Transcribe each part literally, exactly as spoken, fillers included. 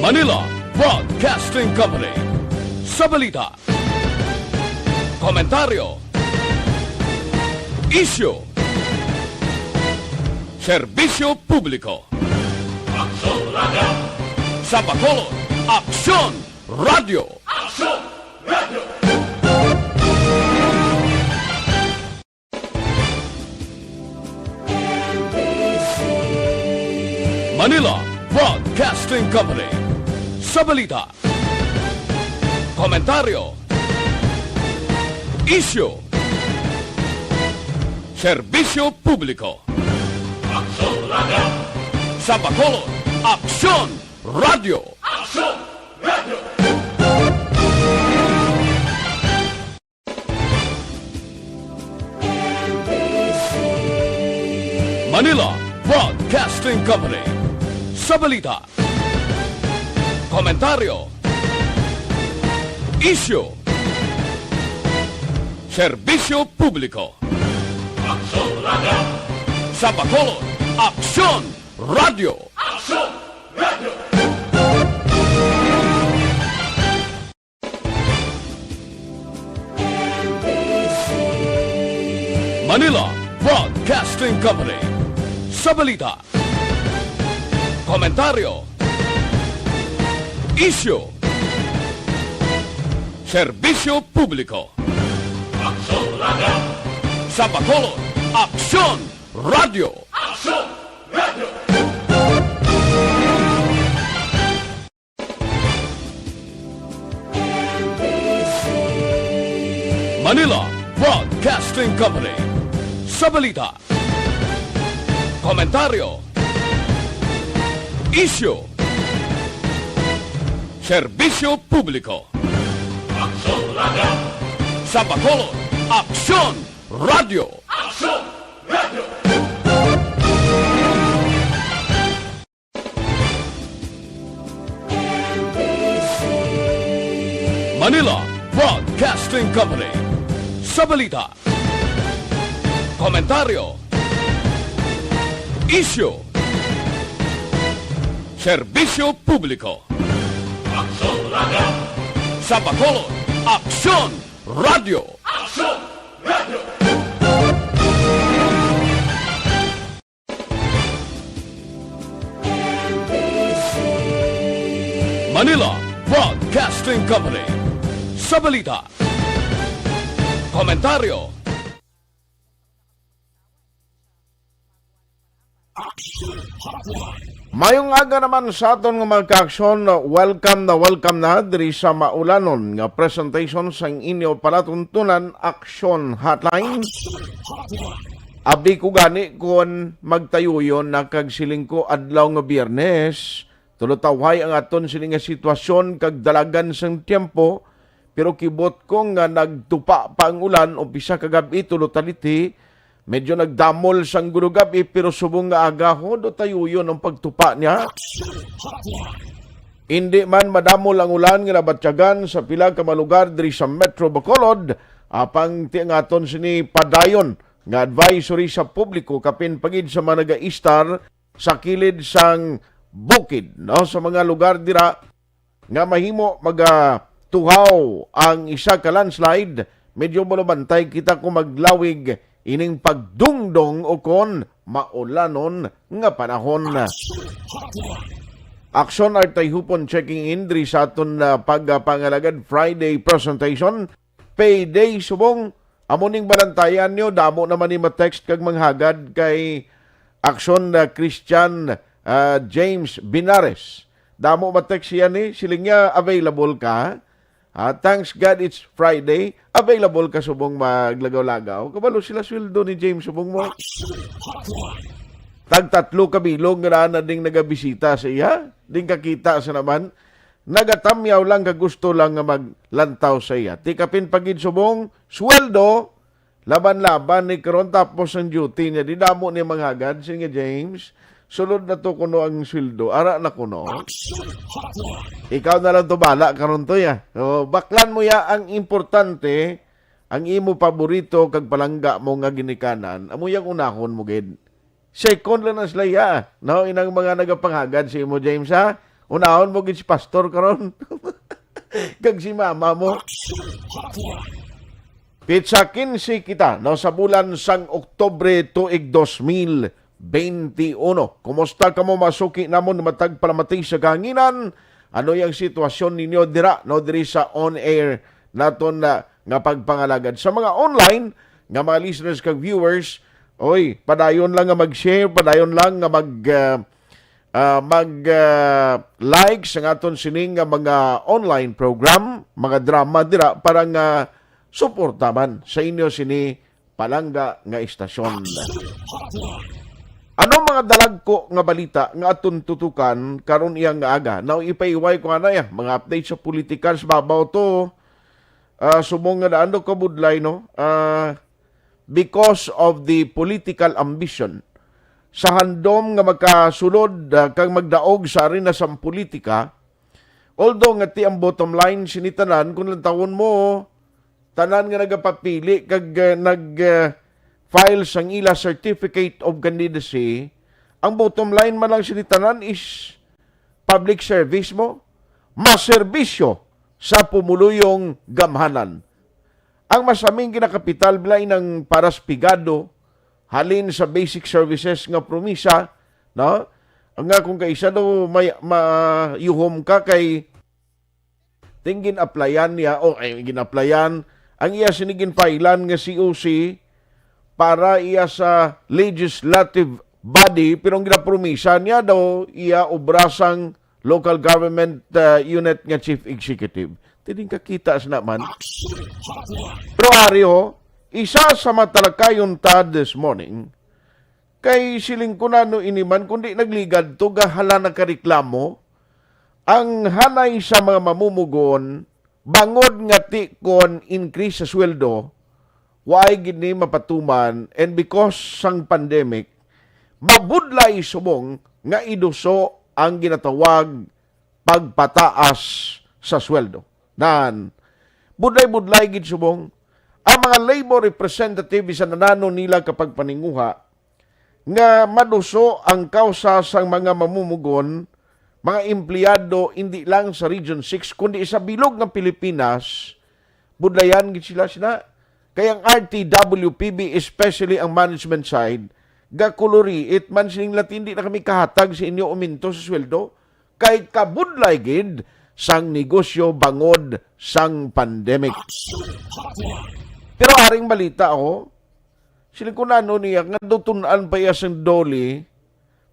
Manila Broadcasting Company. Sa balita, komentaryo, isyu, serbisyo publiko. Aksyon Radio. Sa Bacolod, Aksyon Radio. Aksyon Radio. Manila Broadcasting Company. Sa balita, komentaryo, isyu, serbisyo publiko. Aksyon Radio. Sa Bacolod, Aksyon Radio. Aksyon Radio. Manila Broadcasting Company. Sa balita, komentaryo, isyu, serbisyo publiko. Aksyon Radio. Sa Bacolod, Aksyon Radio. Aksyon Radio. Manila Broadcasting Company. Sa balita, komentaryo, isyu, serbisyo publiko. Aksyon Radio. Sa Bacolod, Aksyon Radio. Aksyon Radio. Manila Broadcasting Company. Sa balita, komentaryo, isyu, serbisyo publiko. Aksyon Radio. Sa Bacolod, Aksyon Radio. Aksyon Radio. Manila Broadcasting Company. Sa balita, komentaryo, isyu, serbisyo publiko. Aksyon Radio. Sa Bacolod, Aksyon Radio. Aksyon Radio. Manila Broadcasting Company. Sa balita, komentaryo. Mayong aga naman sa aton nga mga ka-aksyon. Welcome na welcome na diri sa maulanon nga presentation sang inyo palatuntunan, Aksyon Hotline. Abi ko gani kon magtayuyon na kag siling ko adlaw nga Biyernes, tulotawhay ang aton sini nga sitwasyon kag dalagan sang tiyempo, pero kibot ko nga nagtupa pa ang ulan upisa kagab-i tulo talithi, medyo nagdamol sang gulugab-i, pero subong nga aga, ho, do tayuyon ang pagtupa niya. Indi man madamol ang ulan nga nabatyagan sa pila ka mga lugar diri sa Metro Bacolod, apang ti ang aton sini padayon nga advisory sa publiko kapin pagid sa mga nagaistar sa kilid sang bukid, no, sa mga lugar dira nga mahimo magatuhaw ang isa ka landslide, medyo malumantay kita kung maglawig ining pagdungdong o kon maulanon nga panahon. Aksyon, Artayhupon checking in diri sa aton, ah, pagpangalagad Friday presentation. Payday subong. Amo ning balantayan nyo, damo naman ni ma-text kag manghagad kay Aksyon, ah, Christian, ah, James Binares. Damo ma-text siya ni, siling niya, "Available ka?" Ah, "Thanks God it's Friday, available ka subong maglagaw-lagaw?" Kabalo sila sweldo ni James subong mo. Tag tatlo ka bilog nga na ding nagabisita sa iya, ding kakita sa naman. Nagatamyaw lang ka gusto lang nga maglantaw sa iya. Ti kapin pagid subong, sweldo, laban-laban ni karon tapos ang duty niya. Di damo ni manghagad, sige James. Sulod na to kuno ang sweldo. Ara na kuno. Ikaw na lang to bala karon to ya. O, baklan mo ya ang importante, ang imo paborito kag palangga mo nga ginikanan, amo yang unahon mo gid. Second lang na sila iya, no? Inang mga nagapanghagad sa imo, James, ha? Unahon mo gid si pastor karon. Kag si mama mo. Petsa quince kita, no, sa bulan sang Oktubre tuig dos mil benti uno. Kumusta kamo, mga suki namon, matag palamati sa kahanginan? Ano ang sitwasyon ninyo dira, no, diri sa on air naton na nga pagpangalagad? Sa mga online nga mga listeners kag viewers, oy, padayon lang nga mag-share, padayon lang nga mag, ah, ah, mag, ah, like sa aton sining nga mga online program, mga drama dira, para nga suporta man sa inyo sini palangga nga istasyon. Ano mga dalagko nga balita nga aton tutukan karon iya nga aga? Now, ipaiway ko anay, ah, mga update sa politika, sa babaw to. Ah, subong nga daan daw kabudlay, no? Ah, because of the political ambition, sa handom nga magkasulod, ah, kag magdaog sa arena sang politika, although nga ti ang bottom line sini tanan, kung lantawon mo, tanan nga nagapapili kag, ah, nag, ah, file sang ila certificate of candidacy, ang bottom line man lang sini tanan is public service mo, maserbisyo sa pumuluyong gamhanan. Ang masaming ginakapital, bilay, nang paras pigado halin sa basic services nga promisa, no? Nga kung kaisa daw may mayuhom ka kay ting gin-applyan niya, o ay gin-applyan, ang iya sini ginfailan nga C O C para iya sa legislative body, pero ang ginapromisa niya daw iya obra sang local government, uh, unit nga chief executive. Tining kakita sa naman. Pero ari, ho, isa sa matalakayon ta this morning, kay siling ko na, no, ini man, kundi nagligad to, gahala nagkareklamo ang hanay sa mga mamumugon, bangod nga ti kon increase sa sweldo, waay gid ni mapatuman, and because sang pandemic, mabudlay subong nga iduso ang ginatawag pagpataas sa sweldo. Nan, budlay-budlay gid subong ang mga labor representative, bisan anano nila kapagpaninguha, nga maduso ang kawsa sang mga mamumugon, mga empleyado, indi lang sa Region six, kundi sa bilog nga Pilipinas, budlayan gid sila sina. Kay ang R T W P B, especially ang management side, gakuluriit man sining, "Lati, hindi na kami kahatag sa inyo uminto sa sweldo, kay kabudlay gid sang negosyo bangod sang pandemic." Pero aring balita, oh, sila ko nano niya nga dutun-an pa iya sang DOLE,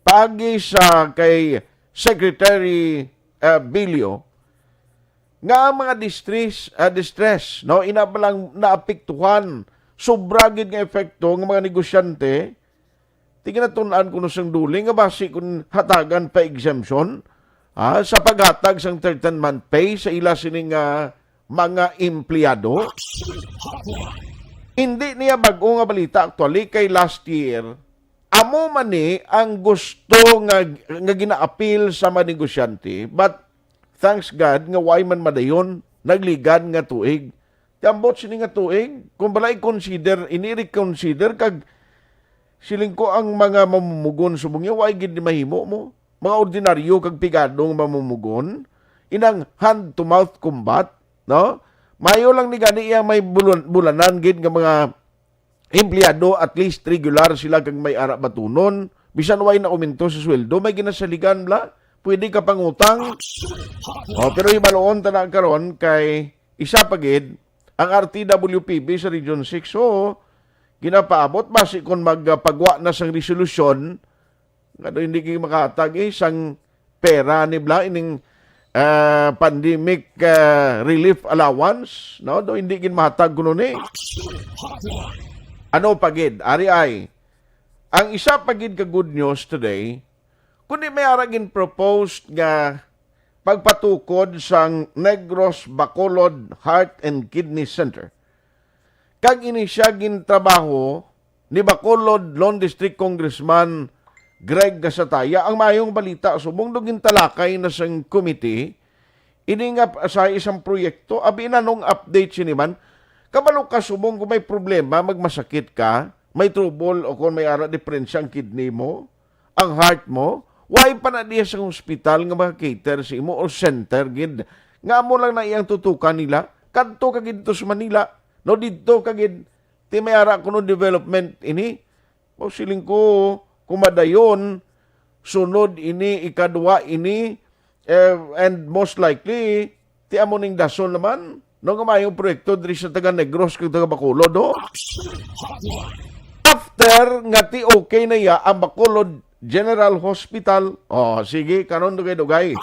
pagi sa kay Secretary, uh, Bilio, nga ang mga distress, ah, distress, no, ina pa lang naapektuhan, sobra gid nga epekto nga mga negosyante, ti ginatun-an kuno sang DOLE nga basi kun hatagan pa exemption, ah, sa paghatag sang thirteenth month pay sa ila sini nga mga empleyado. Hindi niya bag-o nga balita, actually, kay last year, amo man ni ang gusto nga, nga ginaapil sa mga negosyante, but thanks God nga way man madayon, nagligad nga tuig. Ti ambot sini nga tuig, kung bala i-consider, ini reconsider, kag siling ko ang mga mamumugon subong niya, way gid ni mahimo mo. Mga ordinaryo kag pigado nga mamumugon, inang hand to mouth combat, no? Mayo lang ni gani iya may bulan-, bulanan gid nga mga empleyado, at least regular sila kag may ara batunon. Bisan way na uminto sa sweldo, may ginasaligan bala. Pwede ka pangutang. Oh, pero hibaluon ta na karon kay isa pa gid ang R T W P B sa Region six. So, ginapaabot basi kon magpagwa na sang resolusyon nga daw hindi gid makahatag, eh, sang pera ni bala ining, ah, pandemic, ah, relief allowance, no? Do hindi gid mahatag kuno ni. Ano pa gid? Ari ay, ang isa pa gid ka good news today, kundi may ara gin proposed nga pagpatukod sang Negros Bacolod Heart and Kidney Center. Kag ini siya gintrabaho ni Bacolod Lone District Congressman Greg Gasataya. Ang maayong balita, subong do gintalakay na sang committee ini nga sa isang proyekto. Abi, nanong update sini man? Kabalo ka, subong kung may problema, magmasakit ka, may trouble, o kung may ara diperensya ang kidney mo, ang heart mo, Why pa na diya sa hospital nga maka-cater sa imo or center gid? Nga amo lang na iyang tutukan nila. Kadto ka gid to sa Manila. No, didto ka gid. Ti may ara kuno development ini. O siling ko, kumadayon, sunod ini, ikadwa ini, eh, and most likely, ti amo ning dason naman, no, nga mayong proyekto diri sa taga Negros kag taga Bacolod, ho? After nga ti okay na iya ang Bacolod General Hospital, oh, sige, karon dugay-dugay.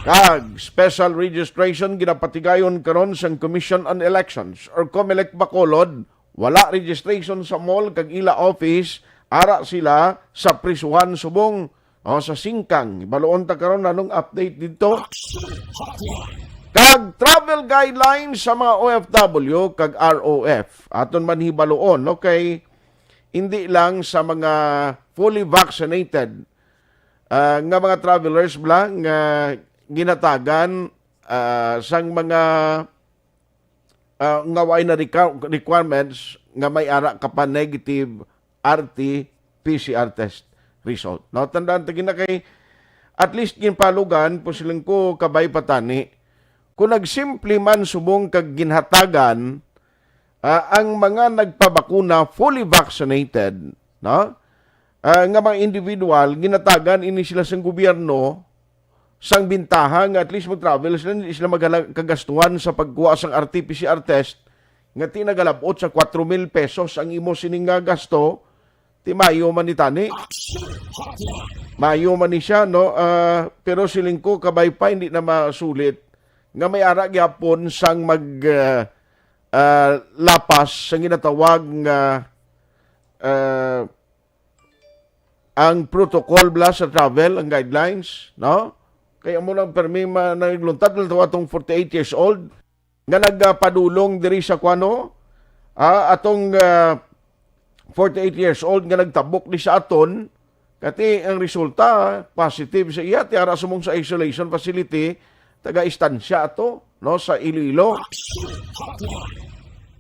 Kag special registration ginapatigayon karon sang Commission on Elections or Comelec Bacolod, wala registration sa mall kag ila office, ara sila sa prisuhan subong o sa singkang. Baluon ta karon anong update dito. Kag travel guidelines sa mga O F W kag R O F. Aton man hibaluon, okay? Hindi lang sa mga fully vaccinated, ah, nga mga travelers bla nga ginatagan, ah, sang mga, ah, nga way na requ-, requirements nga may ara ka pa negative R T P C R test result. No, tandaan ta gina kay at least ginpalugan po silang ko kabay patani. Kung nagsimple man subong kag ginhatagan, ah, ang mga nagpabakuna fully vaccinated, no? Ah, nga mga individual, ginatagan ini sila sang gobyerno sang bintaha nga at least mag-travel sila, hindi sila maghala-, kagastuhan sa pagkuha sang R T P C R test nga ti nagalabot sa kwatro mil pesos ang imo sining nga gasto, ti mayo man ni tani. Mayo man ni siya, no? Ah, pero siling ko, kabay pa, hindi na masulit nga may ara gyapon sang mag, ah, ah, lapas sang ginatawag nga, ah, ang protocol bla sa travel, ang guidelines, no? Kaya mo lang permi ma-, nagluntad lang to atong forty-eight years old nga nagpadulong diri sa kwano, ah, atong, ah, forty-eight years old nga nagtabok di sa aton, kati ang resulta positive sa iya, ti ara sumong sa isolation facility, taga-istansya ato, no, sa Iloilo.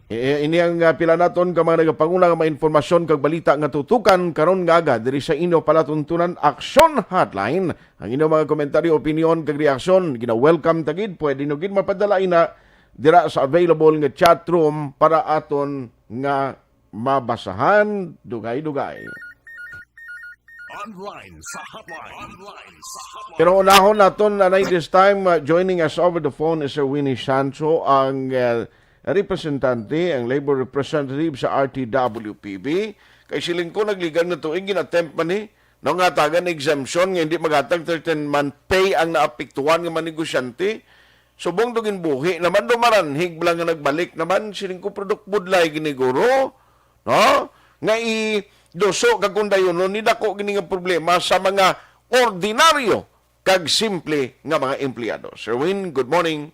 Eh, ini ang, ah, pila naton ka mga nagapanguna nga mga informasyon kag balita nga tutukan karon nga aga diri sa inyo palatuntunan Action Hotline. Ang inyo mga komentaryo, opinyon kag reaksyon gina-welcome ta gid. Pwede nyo gid mapadala ina dira sa available nga chat room para aton nga mabasahan. Dugay-dugay. Online sa hotline. Online sa hotline. Pero unahon naton, anay, this time, uh, joining us over the phone is Sir Winnie Sancho, ang, uh, representante, ang labor representative sa R T W P B. Kay siling ko, nagligad nga tuig, gin-attempt man ni, no, nga tagan exemption nga hindi maghatag thirteen month pay ang naapektuhan nga mga negosyante. Subong to ginbuhi naman, do maranhig lang nga nagbalik naman, siling ko, product budlay giniguro, no? Nga iduso kag kung dayunon ni dako gini nga problema sa mga ordinaryo kag simple nga mga empleyado. Sir Win, good morning.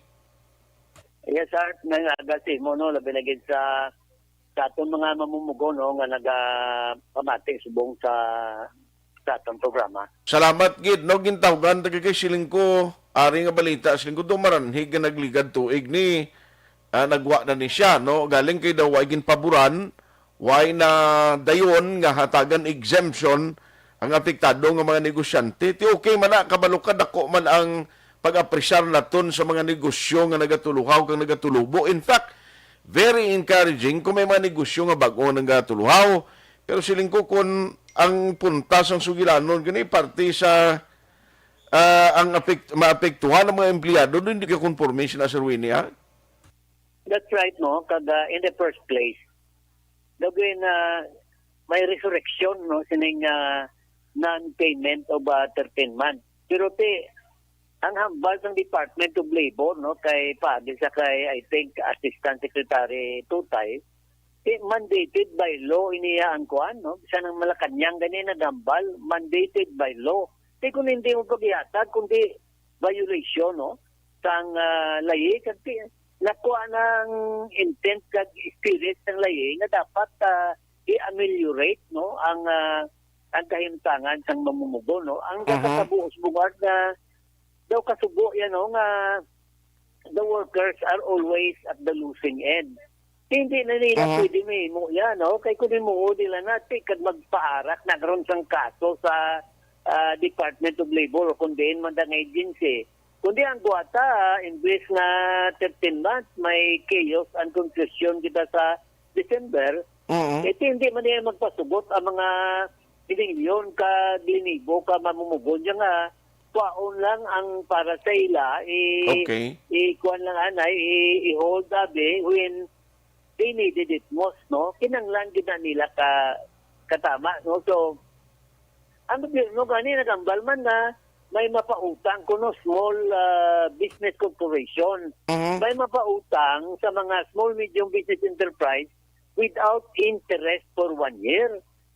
Yes, sir. May aga sa imo, no? Labi na gid sa, sa aton mga mamumugo, no, nga nagapamati subong sa, sa aton programa. Salamat gid, no, gintawgan ta kay siling ko, ari nga balita, siling ko, do maranhig nga nagligad tuig ni, ah, nagwa na ni siya, no? Galing kay daw ay ginpaboran, way na dayon nga hatagan exemption ang apektado nga mga negosyante. Ti okay man na, kabalo ka, dako man ang pag-apresar naton sa mga negosyo nga nagatuluhaw kag nagatulubo. In fact, very encouraging kung may mga negosyo nga bag-o nga nagatuluhaw. Pero siling ko, kung ang punta sang sugilanon gani parte sa, ah, ang apek-, maapektuhan ang mga empleyado, hindi ka konforme sila, Sir Winnie, ha? That's right, no? Kag, ah, in the first place, daw gid na may resurrection, no, sining, ah, non-payment of, ah, thirteen months. Pero ti, ang hambal sang Department of Labor, no, kay paagi sa kay, I think, Assistant Secretary Tutay, ti, mandated by law iniya ang kuan, no? Bisan ang Malacañang gani naghambal, mandated by law. Ti kung hindi mo paghatag, kundi violation, no, sang, ah, layi, kag ti-, nakuha na ang intent kag spirit sang layi nga dapat, ah, i-ameliorate, no, ang, ah, ang kahimtangan sang mamumugo, no. Ang Aha. Nakatabo sa bungad nga daw kasubo yan, no, nga the workers are always at the losing end. Hindi na nila Aha. Pwede mahimo yan, no? Kay kung himuon nila na, ti, kag magpaarak na karon sang kaso sa ah, Department of Labor o kung diin man ang agency. Kundi ang gwata, ah, imbes nga thirteen months, may chaos and confusion kita sa December. Mm. Ito hindi man niya magpasugot ang mga milyon ka, bilyon ka mamumugon niya nga kwaon lang ang para sa ila, i-, Okay. i-, kuwan lang anay, i-, i-hold abi when they needed it most, no? Kinanglan gid na nila ka, katama, no? So, ang gobyerno gani nagambal man nga may mapautang kuno small, ah, business corporation. Mhm. May mapautang sa mga small medium business enterprise without interest for one year.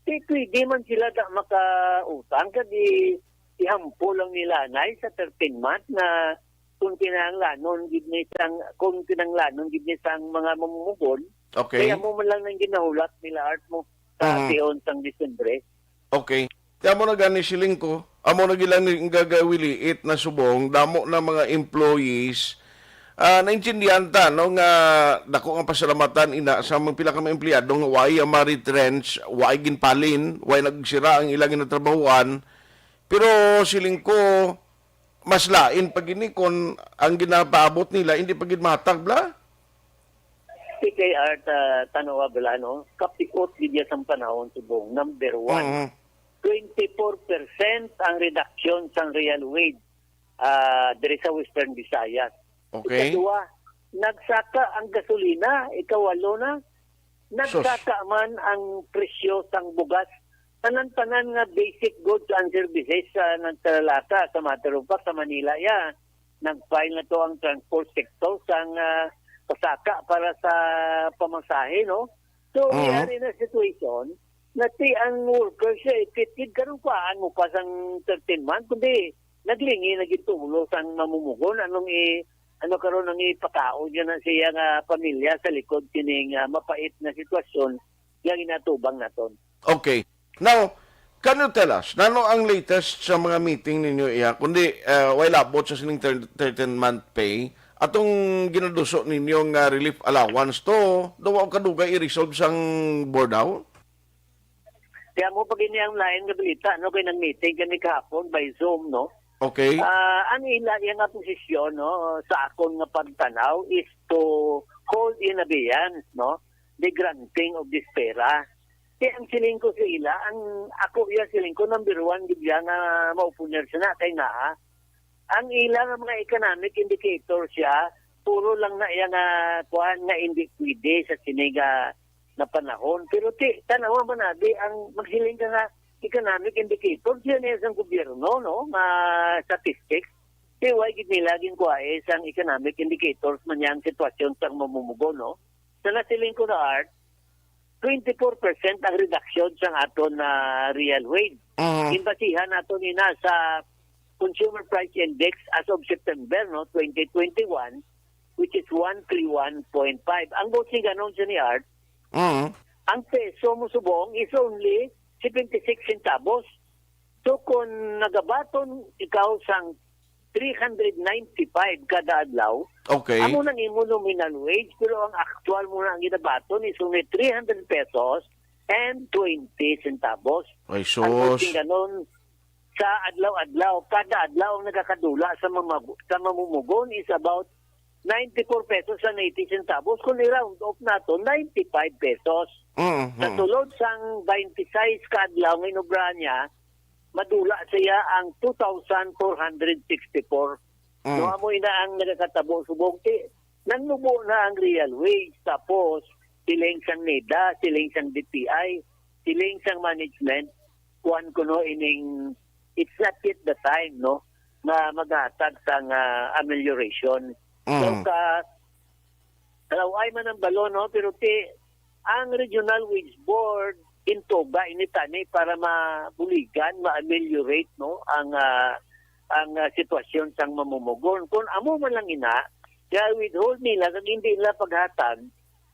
Di pwede man sila da makautang kag i-, ihampol ang nila anay sa thirteen month na kung kinahanglanon gid ni sang, kung kinahanglanon gid ni sang mga mamumugon. Okay. Kaya mo man lang nang ginahulat nila art mo sa Mhm. ation sang Disyembre. Okay. Kaya mo na gani siling ko, amo na gilang ni gagawiliit na subong, damo na mga employees. Ah, naintindihan ta, no, nga dako nga pasalamatan ina sa mga pila ka mga empleyado nga way ang retrench, way ginpalin, way nagsira ang ilang ginatrabahuan. Pero siling ko, mas lain pa gini kon ang ginapaabot nila hindi pa gid mahatag, bla? T K R ta, tanawa bala, no? Kapiot gid ya sang panahon subong, number one. Mm. Twenty-four percent ang reduction sang real wage, ah, diri sa Western Visayas. Okay. Ikaduha, nagsaka ang gasolina, ikawalo na. Sus. Nagsaka man ang presyo sang bugas. Tanan-tanan nga basic goods and services, ah, nagtalaka sa matter of fact sa Manila, ya. Nag-file na to ang transport sector sang, ah, pasaka para sa pamasahe, no? So, we Mhm. are in a situation na ti ang workers siya, ipitid karon kuhaan mo pa sang thirteen month, kundi naglingi na gid tulo sang mamumugon. Anong i-, ano karon ang ipakaon niya na siya nga pamilya sa likod kining, ah, mapait na sitwasyon nga ginatubang naton? Okay. Now, can you tell us, nano ang latest sa mga meeting ninyo iya? Kundi, ah, way labot sa sining thir-, thirteen-month pay, atong ginaduso ninyo nga relief allowance to, daw kadugay i-resolve sang board, haw? Kaya mo pag ini ang lain nga balita, no? Kay nag-meeting kami kahapon by Zoom, no? Okay. Ah, ang ila, iya nga posisyon, no, sa akon nga pagtanaw is to hold in abeyance, no, the granting of this pera. Kaya ang siling ko sa ila, ang ako iya siling ko, number one gid iya nga maupuner siya na kay nga, ah, ang ila nga mga economic indicator siya, puro lang na iya nga kuan nga hindi pwede sa sini nga, nga panahon. Pero ti, tanawa man abi ang magsiling ka nga economic indicator siya niya sa gobyerno, no, nga statistics. Ti, why gid nila ginkuha, eh, sang economic indicators man yang sitwasyon sang mamumugo, no? Sa nasiling ko na, Art, twenty-four percent ang reduction sang aton na real wage. Mhm. Ginbasihan nato ni na sa Consumer Price Index as of September, no, twenty twenty-one, which is one three one point five. Ang boss ni ganon siya ni Art, Mhm. ang peso mo subong is only seventy-six centavos. So, kung nagabaton ikaw sang three hundred ninety-five kada adlaw, Okay. amo nang imo nominal wage, pero ang actual mo na ang ginabaton is only three hundred pesos and twenty centavos. Ay, Ang sus. Ganon, sa adlaw-adlaw, kada adlaw ang nagakadula sa mamag-, sa mamumugon is about ninety-four pesos and eighty centavos. Kung i-round off nato, ninety-five pesos. Mm, Sa mm. sulod sang twenty-six ka adlaw nga inobra niya, madula siya ang two thousand four hundred sixty-four. Mm. No, amo ina ang nagakatabo subong ti nagnubo na ang real wage. Tapos, siling sang NEDA, siling sang D T I, siling sang management, kuwan kuno ining, it's not yet the time, no, nga maghatag sang, ah, amelioration. So, Mm. ka, kalaway man ang balon, no, pero ti, ang Regional Wage Board, intuga ini tani para mabuligan, ma-ameliorate, no, ang, ah, ang, ah, sitwasyon sang mamumugon. Kung amo man lang ina, kaya withhold nila, kag hindi nila paghatag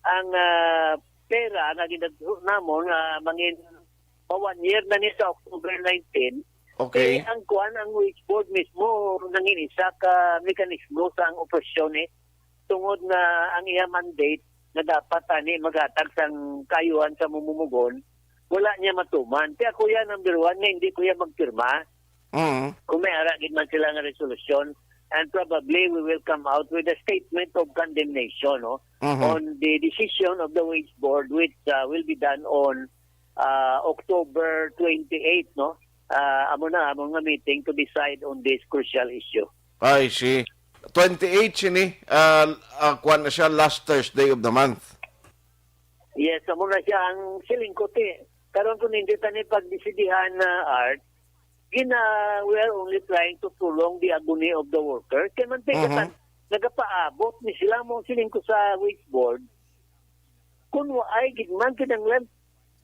ang, ah, pera nga ginadto namon, ah, mangin pa one year na ni sa October nineteen. Okay. Eh, ang kuan, ang wage board mismo, nangin isa ka mekanismo sa ang operasyon, eh. Tungod na ang iya mandate na dapat ani maghatag sang kaayuhan sa mamumugon, wala niya matuman. Kaya ako yan, number one, nga hindi ko yan magpirma. Mm. Kung may ara gid man sila nga resolusyon, and probably we will come out with a statement of condemnation, no, Mhm. on the decision of the wage board, which, uh, will be done on, uh, October twenty-eight, no? Uh, amo na, amo nga meeting to decide on this crucial issue. I see. Twenty-eight sini, ah, ah, kuwan na siya, last Thursday of the month. Yes, amo na siya ang siling ko, ti. Karon kung hindi tani pagdesidihan na, Art, gina, we are only trying to prolong the agony of the workers. Kaya man, Mhm. nagapa-, nagapaabot ni sila mo siling ko sa wage board. Kung waay gid man kinahanglan,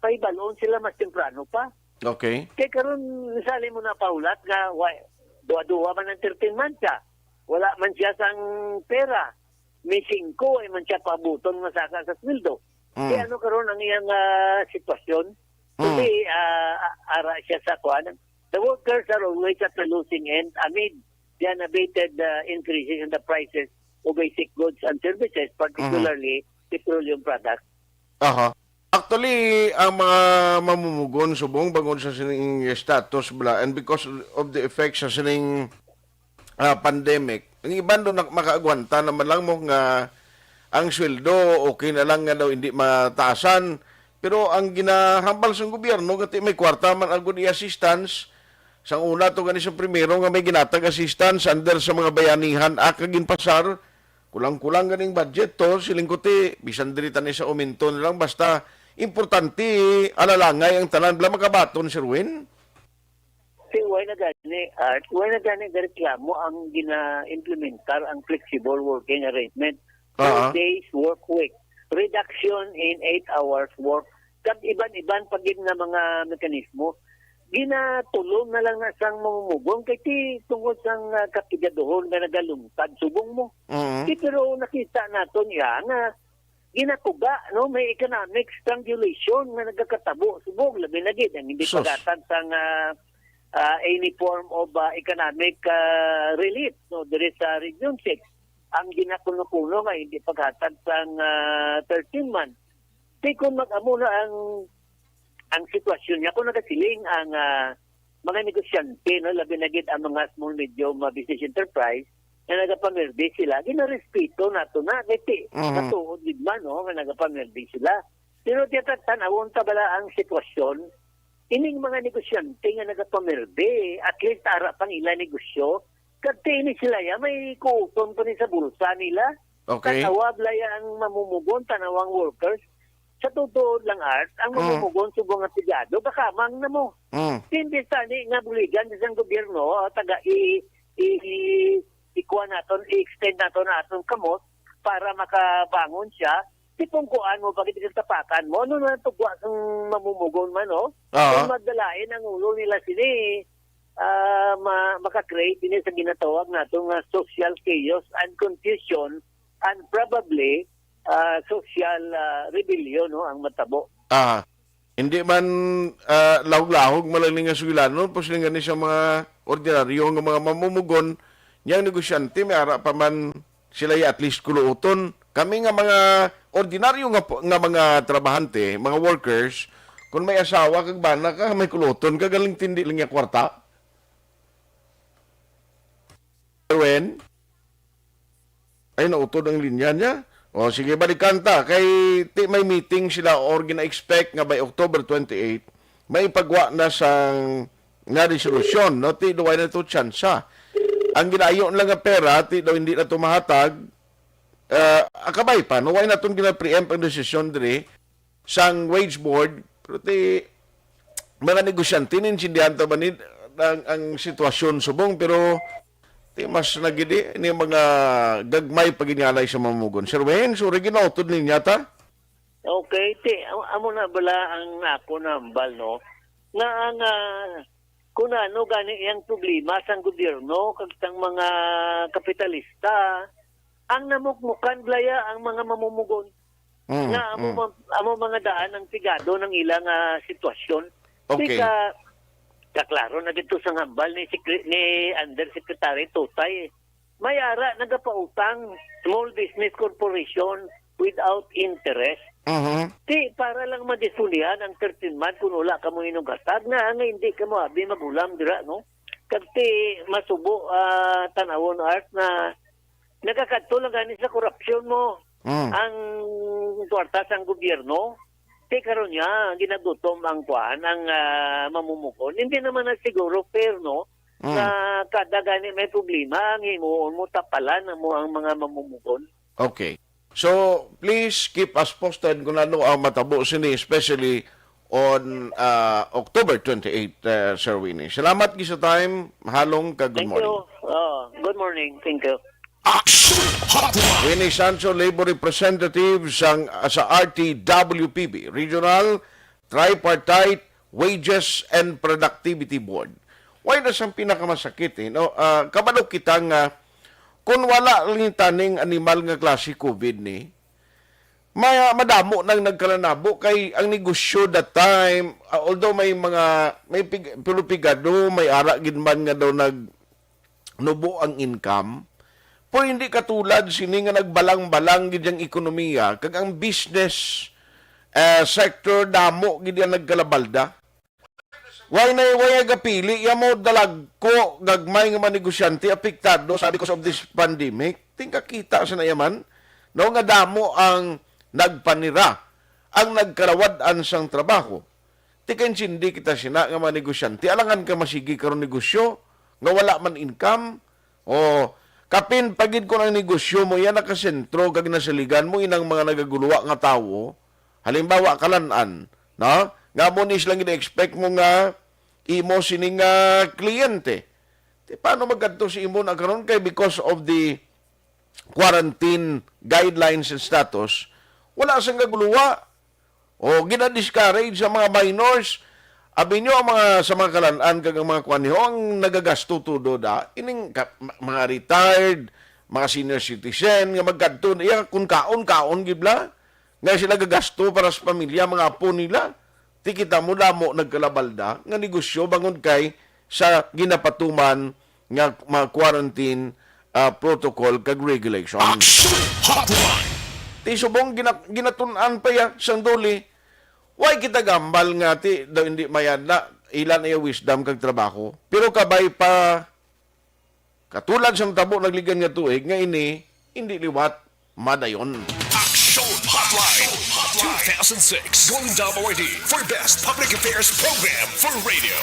pahibalon sila mas temprano pa. Okay. Kay karon, sali mo na pahulat nga, wa, duha-duha man ang thirteen months siya. Wala man siya sang pera. May singko, ay man siya pabuton nga saka sa sweldo. Mm. Kaya ano karon ang iyang, ah, sitwasyon? Mm. Kundi, ah, a-, ara siya sa kuan. The workers are always at the losing end amid the unabated, ah, increases in the prices of basic goods and services, particularly petroleum products. Aha. Actually, ang mga mamumugon subong bangod sa sining status bala, and because of the effects sa sining, ah, pandemic, ang iban do na makaagwanta naman lang mo nga ang sweldo okay na lang nga daw hindi mataasan, pero ang ginahambal sang gobyerno nga ti may kwarta man agud i-assistance. Sang una to gani sa primero nga may ginatag assistance under sa mga bayanihan, aka ginpasar, kulang-kulang ganing budget to, siling ko ti, bisan diri tani sa aumento na lang, basta importante, alalangay ang tanan. Bala makabaton, Sir Win? Si, why na gani, Art? Why na gani gareklamo ang gina-implementar ang flexible working arrangement? Four Ah. days work week, reduction in eight hours work, kag iban-iban pa gid nga mga mekanismo. Ginatulon na lang na sang mamumugon kay ti tungod sang, ah, kapigaduhon nga nagalungtad subong mo. Mhm. Ti, pero nakita naton iya nga ginakuga, no, may economic strangulation nga nagakatabo subong, labi na gid ang hindi Sus. paghatag sang, ah, ah, any form of, ah, economic, ah, relief, no, diri sa Region six. Ang ginakuno-kuno nga hindi paghatag sang, ah, thirteen month. Ti kung mag-amo na ang, ang sitwasyon niya, kung nagasiling ang, ah, mga negosyante, no, labi na gid ang mga small, medium, ah, business enterprise na nagapamerde sila, ginarespeto nato na, kay ti, Mhm. matuod gid man, no, nga nagapamerde sila. Pero tiyatag-tanawon ta bala ang sitwasyon, ining mga negosyante nga nagapamerde, at least ara pang ila negosyo, kag ti ini sila ya, may kuuton pa ni sa bulsa nila. Okay. Tanawa bala ya ang mamumugon, tanawa ang workers. Sa tutuod lang, Art, ang Mm. mamumugon subong nga pigado, gakamang na mo. Mm. Imbis tani nga buligan sa isang gobyerno, ah, taga i, i, i, ikuha naton, i-extend naton na aton kamot para makabangon siya, tipong kuan mo, bakit tapakan mo? Ano na tugwa sang mamumugon man, no? Ah. Kung magdalain ang ulo nila sini, ah, ma-, maka-create ini sa ginatawag nato nga social chaos and confusion and probably, ah, social, ah, rebellion, no, ang matabo. Ah, hindi man, ah, lahog-lahog malaling nga sugilanon, posiling gani sa mga ordinaryo nga mga mamumugon, niyang negosyante, may ara pa man sila ya at least kuluoton. Kami nga mga ordinaryo nga po, nga mga trabahante, mga workers, kung may asawa kag bana ka, may kuluoton ka, galing tindi lang ya kwarta. Erwin? Ay, nautod ang linya niya. O, sige, balikan ta. Kay ti may meeting sila or gina-expect nga by October twenty-eight, may ipagwa na sang nga resolusyon, no? Ti, duway na to tsansa. Ang ginayo nila nga pera, ti daw hindi na to mahatag. Ah, akabay pa, no? Why na tong gina-preempt ang desisyon diri sang wage board? Pero ti, mga negosyante, nintindihan ta ba ni ang, ang sitwasyon subong? Pero ti, mas nagidi ni mga gagmay paginyanay sa mamugon. Sir Wayne, sorry, ginautod niya ta? Okay, ti, am-, amo na bala ang ako na hambal, no? Nga ang, ah, kung ano gani ang problema sang gobyerno kag sang mga kapitalista, ang namukmukan blaya ang mga mamumugon. Mm, Nga amo mm. ma-, amo mga daan ang pigado ng ilang, ah, sitwasyon. Okay. Di ka, kaklaro na dito sa hambal ni Secre-, ni Undersecretary Tutay. May ara nagapautang, small business corporation without interest. Mhm. Ti, para lang madisunihan ang thirteen month kung wala ka mo inughatag na nga hindi ka mo abi magulam dira, no? Kag ti masubo, ah, tan-awon, Art, na nagakadto lang gani sa korupsyon mo Mm. ang kwarta sang gobyerno. Ti karon niya, ginagutom ang kuan, ang, ah, mamumugon. Hindi naman na siguro fair, no? Mm. Nga kada gani may problema, ang himuon mo, tapalan mo ang mga mamumugon. Okay. So, please keep us posted kung ano ang matabo sini, especially on, ah, October twenty-eight, ah, Sir Winnie. Salamat gi sa time, mahalong ka, good Thank morning. you. Oh, good morning. Thank you. Action Hotline. Winnie Sancho, Labor Representative sang, sa R T W P B, Regional Tripartite Wages and Productivity Board. Way na sang pinakamasakit, eh, no? Ah, kabalo kita nga kung wala lang taning animal nga klase COVID ni, ma-, madamo nang nagkalanabo kay ang negosyo that time, ah, although may mga, may pig-, pero pigado, may ara gid man nga daw nag-, nubo ang income, pero hindi katulad sini nga nagbalang-balang gid ang ekonomiya, kag ang business, eh, sector damo gid ang nagkalabalda. Way na, way gapili, ya mo dalagko, gagmay nga mga negosyante apektado sa because of this pandemic. Tingkakita sa na yaman, no, nga damo ang nagpanira, ang nagkarawad-an sang trabaho. Ti kaintindi kita sina nga mga negosyante. Alangan ka masigi karon negosyo nga wala man income. O, kapin pa gid kung ang negosyo mo yan nakasentro kag nasaligan mo inang mga nagaguluwa nga tawo. Halimbawa, kalan-an, no? Nga mo ni silang gina-expect mo nga imo sini nga kliyente. Ti paano magkadto si imo na karon kay because of the quarantine guidelines and status, wala sang gaguluwa. O, gina-discourage sa mga minors. Abi nyo ang mga, sa mga kalan-an kag ang mga kuan niyo, ang nagagasto tudo da, ining ka-, ma-, mga retired, mga senior citizen, nga magkadto na iya, kung kaon, kaon gid bala, nga sila gagasto para sa pamilya, mga apo nila. Ti kita mo damo nagkalabalda nga negosyo bangod kay sa ginapatuman nga mga quarantine, ah, protocol kag regulation. Action Hotline. Ti subong gina-, ginatun-an pa ya sang duli. Way kita gambal nga ti daw hindi mayad na ilan iya wisdom kag trabaho. Pero kabay pa katulad sang tabo nagligan nga tuig nga ini hindi liwat madayon. Action Hotline two thousand six Golden Dove Awardee for Best Public Affairs Program for Radio.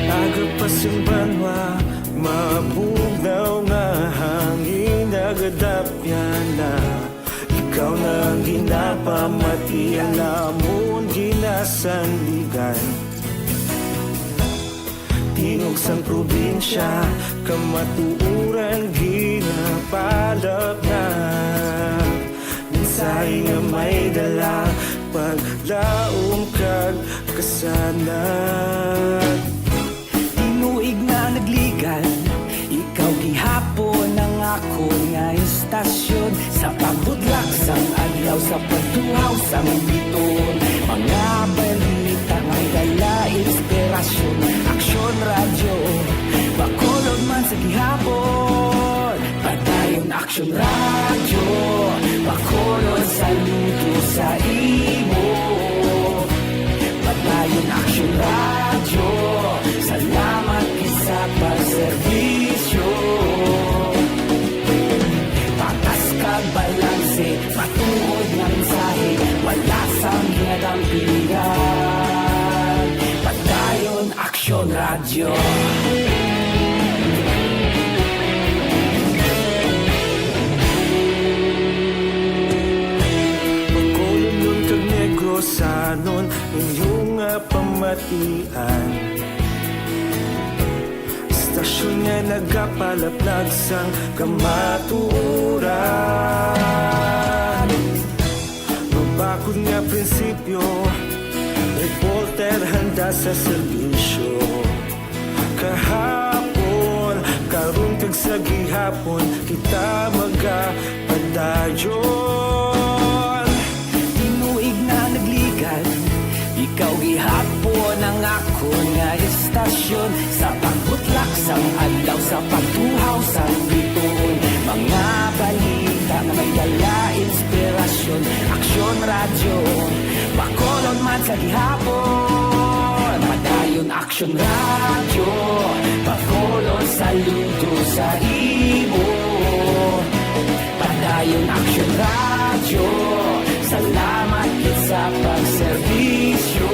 Aga pa sing banwa, mabugnaw nga hangin nagadapyan na. Ikaw na ang ginapamati, ang lamon ginasandigan. Tingog sang probinsya, kamatuoran ginapalapnag. Mensahe nga may dala, paglaom kag kasanag. Tinuig na nagligan, ikaw gihapon ang akon nga istasyon. Sa pagbutlak sang adlaw, sa pagtuhaw sang biton, mga balita may dala inspirasyon. Aksyon Radyo, Bacolod man sa gihapon. Padayon Aksyon Radyo, Bacolod, saludo sa imo. Padayon Aksyon Radyo, salamat gid sa pagserbisyo. Patas kag balanse, matuod nga mensahe, wala sang ginadampingan. Padayon Aksyon Radyo. Bacolodnon kag Negrosanon, inyo nga pamatian. Istasyon nga nagapalaplag sang kamatuoran. Mabakod nga prinsipyo, reporter handa sa serbisyo. Kahapon, karon kag sa gihapon, kita magapadayon. Tinuig na nagligan, Ikaw gihapon ang akon nga istasyon, sa pagbutlak sang adlaw, sa pagtuhaw sang bituon. Mga balita nga may dala inspirasyon. Aksyon Radyo, Bacolod man sa gihapon. Padayon Aksyon Radyo, Bacolod, saludo sa imo. Padayon Aksyon Radyo, salamat gid sa pagserbisyo.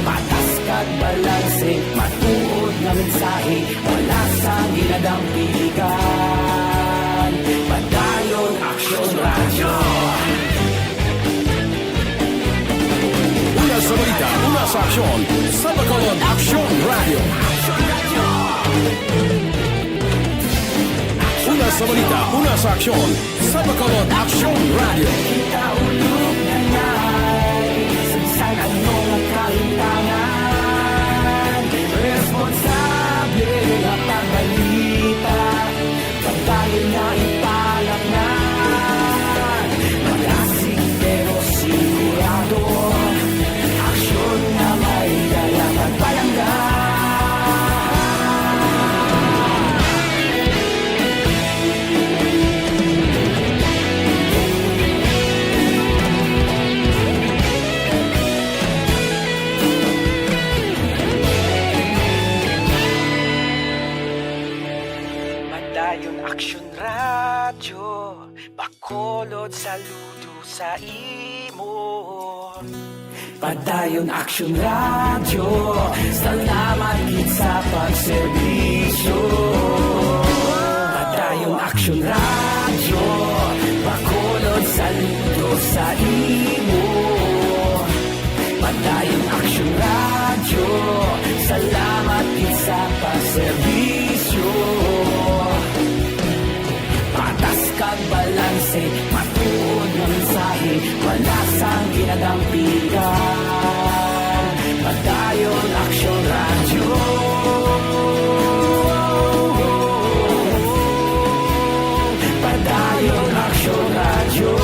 Patas kag balanse, matuod nga mensahe, wala sang ginadampigan. Padayon Aksyon Radyo. Una sa balita, una sa aksyon, sa Bacolod Aksyon Radyo. Una sa balita, una sa aksyon, sa Bacolod Aksyon Radyo. Kita ulog na ngay, sa bisan ano nga kahintangan, responsable nga pagbalita. Pagdayon nga ipalaknay, malasig pero sigurado. Aksyon nga may dala pagpalangga. Padayon Aksyon Radyo, Bacolod, saludo sa imo. Padayon Aksyon Radyo, salamat gid sa pagserbisyo. Padayon Aksyon Radyo, Bacolod, saludo sa imo. Padayon Aksyon Radyo, salamat gid sa pagserbisyo. Patas kag balanse, matuod nga mensahe, wala sang ginadampigan. Padayon Aksyon Radyo. Padayon Aksyon Radyo.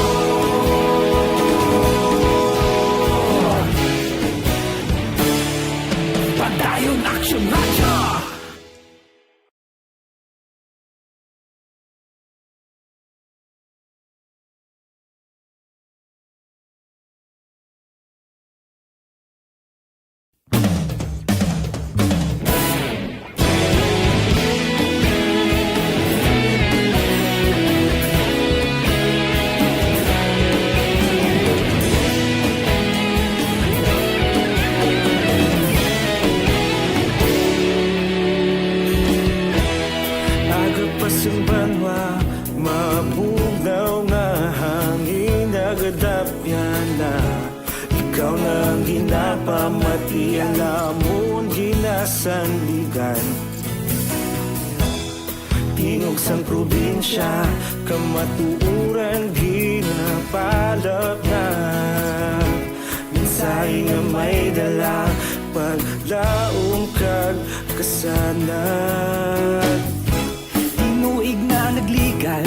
Padayon Aksyon Radyo. Aga pa sang banwa, mabugnaw nga hangin nagadapyan na. Ikaw na ang ginapamati, alamon ginasandigan. Tingog sang probinsya, kamatuoran ginapalapnag. Mensahe nga may dala, paglaom kag kasanag. Tinuig nga nagligan,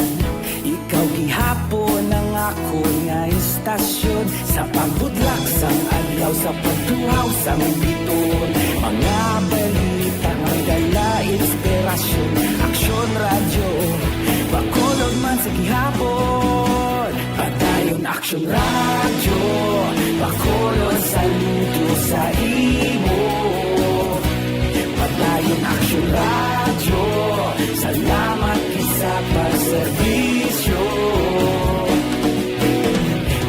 ikaw gihapon ang akon nga istasyon. Sa pagbutlak sang adlaw, sa pagtuhaw sang bituon, mga balita nga may dala inspirasyon. Aksyon Radyo, Bacolod man sa gihapon. Padayon Aksyon Radyo, Bacolod, saludo sa imo. Padayon Aksyon Radyo, salamat gid sa pagserbisyo.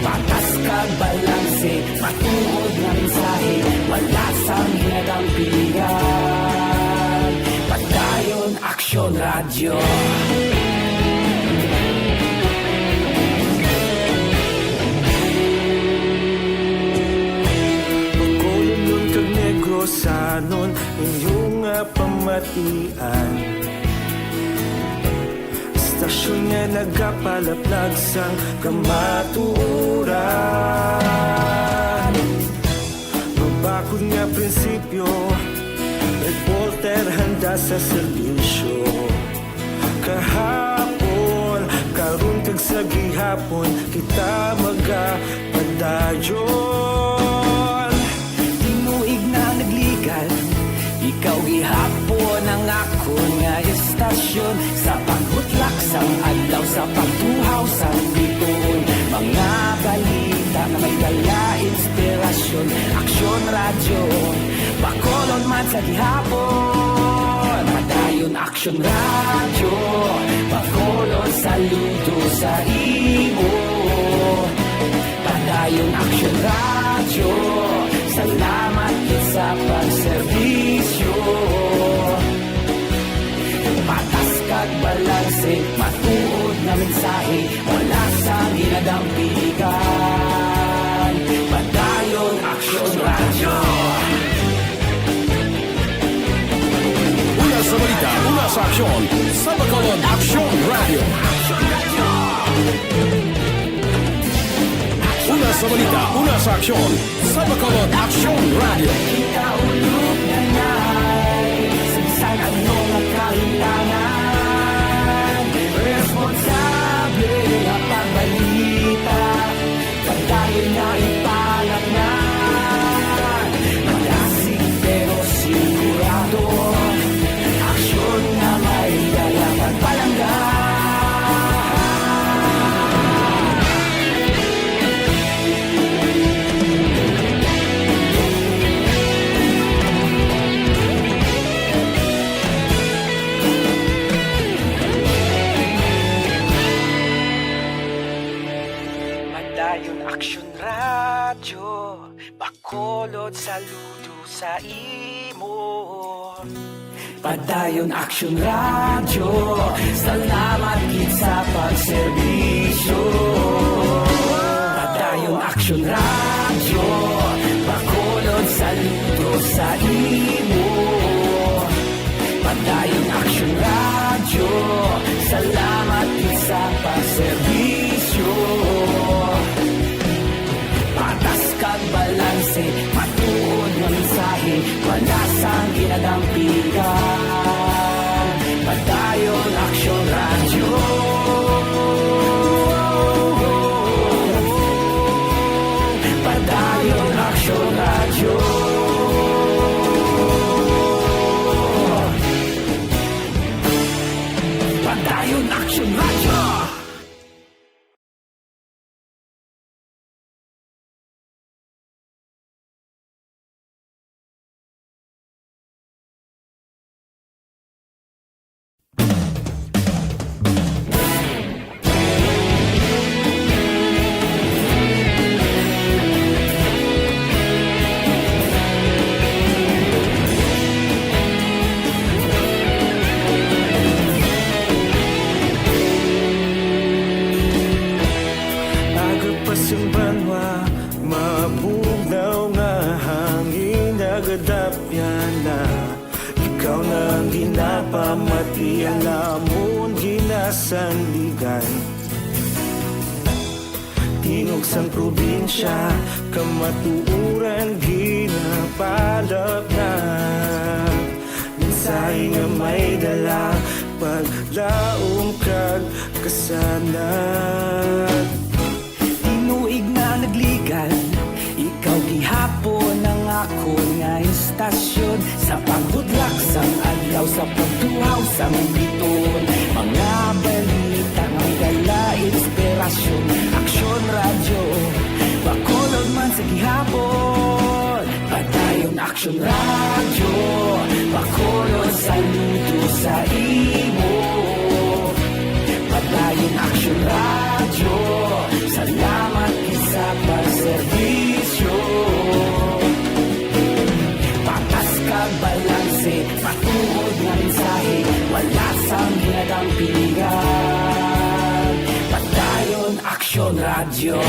Patas kag balanse, matuod nga mensahe, wala sang ginadampigan. Padayon Aksyon Radyo. Bacolodnon kag Negrosanon, inyo nga pamatian. Istasyon nga nagapalaplag sang kamatuoran. Mabakod nga prinsipyo, reporter handa sa serbisyo. Kahapon, karon, kag Sa gihapon kita magapadayon. Tinuig na nagligal, ikaw gihapon ang akon nga estasyon. Sa pagbutlak sang adlaw, sa pagtuhaw sang bituon, mga balita nga may dala inspirasyon. Aksyon Radyo, Bacolod man sa gihapon. Padayon Aksyon Radyo, Bacolod, saludo sa imo. Padayon Aksyon Radyo, salamat gid sa pagserbisyo. Patas kag balanse, matuod nga mensahe, wala sang ginadampigan. Padayon Aksyon Radyo. Una sa balita, una sa aksyon, sa Bacolod Aksyon Radyo. Una sa balita, una sa aksyon, sa Bacolod Aksyon Radyo. Kita ulog na nay, sa bisan ano nga kahimtangan, responsable nga pagbalita. Padayon nga ipalatnan, malasig pero sigurado. Aksyon nga may dala pagpalangga. Padayon Aksyon Radyo, Bacolod, saludo sa imo. Padayon Aksyon Radyo, salamat gid sa pagserbisyo. Padayon Aksyon Radyo, Bacolod, saludo sa imo. Padayon Aksyon Radyo, salamat gid sa pagserbisyo. Patas kag balanse, matuod nga mensahe, wala sang ginadampigan. Padayon Aksyon Radyo. Padayon Aksyon Radyo. Padayon Aksyon Radyo. Aga pa sing banwa, mabugnaw nga hangin, nagadapyan na. Ikaw na ang ginapamati, ang amon ginasandigan. Tingog sang probinsya, kamatuoran ginapalapnag. Mensahe nga may dala, paglaom kag kasanag. Tinuig na nagligal, ikaw gihapon ang akon nga istasyon. Sa pagbudlak sang adlaw, sa pagtuhaw sang bituon, mga balita nga may dala inspirasyon. Aksyon Radyo, Bacolod man sa gihapon. Padayon Aksyon Radyo, Bacolod, saludo sa imo. Padayon Aksyon Radyo, salamat gid sa pagserbisyo. Patas kag balanse, matuod nga mensahe, wala sang ginadampigan. Padayon Aksyon Radyo.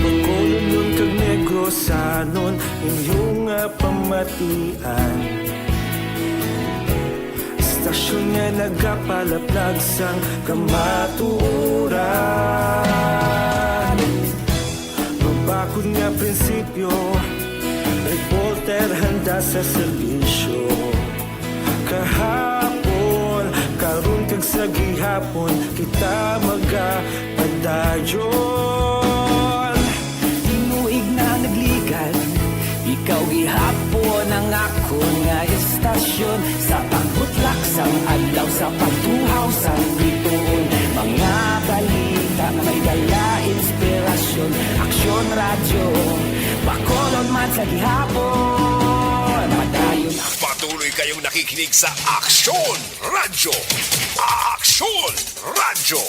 Bacolodnon kag Negrosanon, inyo nga pamatian. Istasyon nga nagapalaplag sang kamatuoran. Mabakod nga prinsipyo, reporter handa sa serbisyo. Kahapon, karon kag sa gihapon, kita magapadayon. Tinuig na nagligad, ikaw gihapon ang akon nga estasyon. Sa pagbutlak sang adlaw, sa pagtuhaw sang bituon, mga balita nga may dala inspirasyon. Aksyon Radyo, Bacolod man sa gihapon, padayon. Patuloy kayong nakikinig sa Aksyon Radyo. Aksyon Radyo.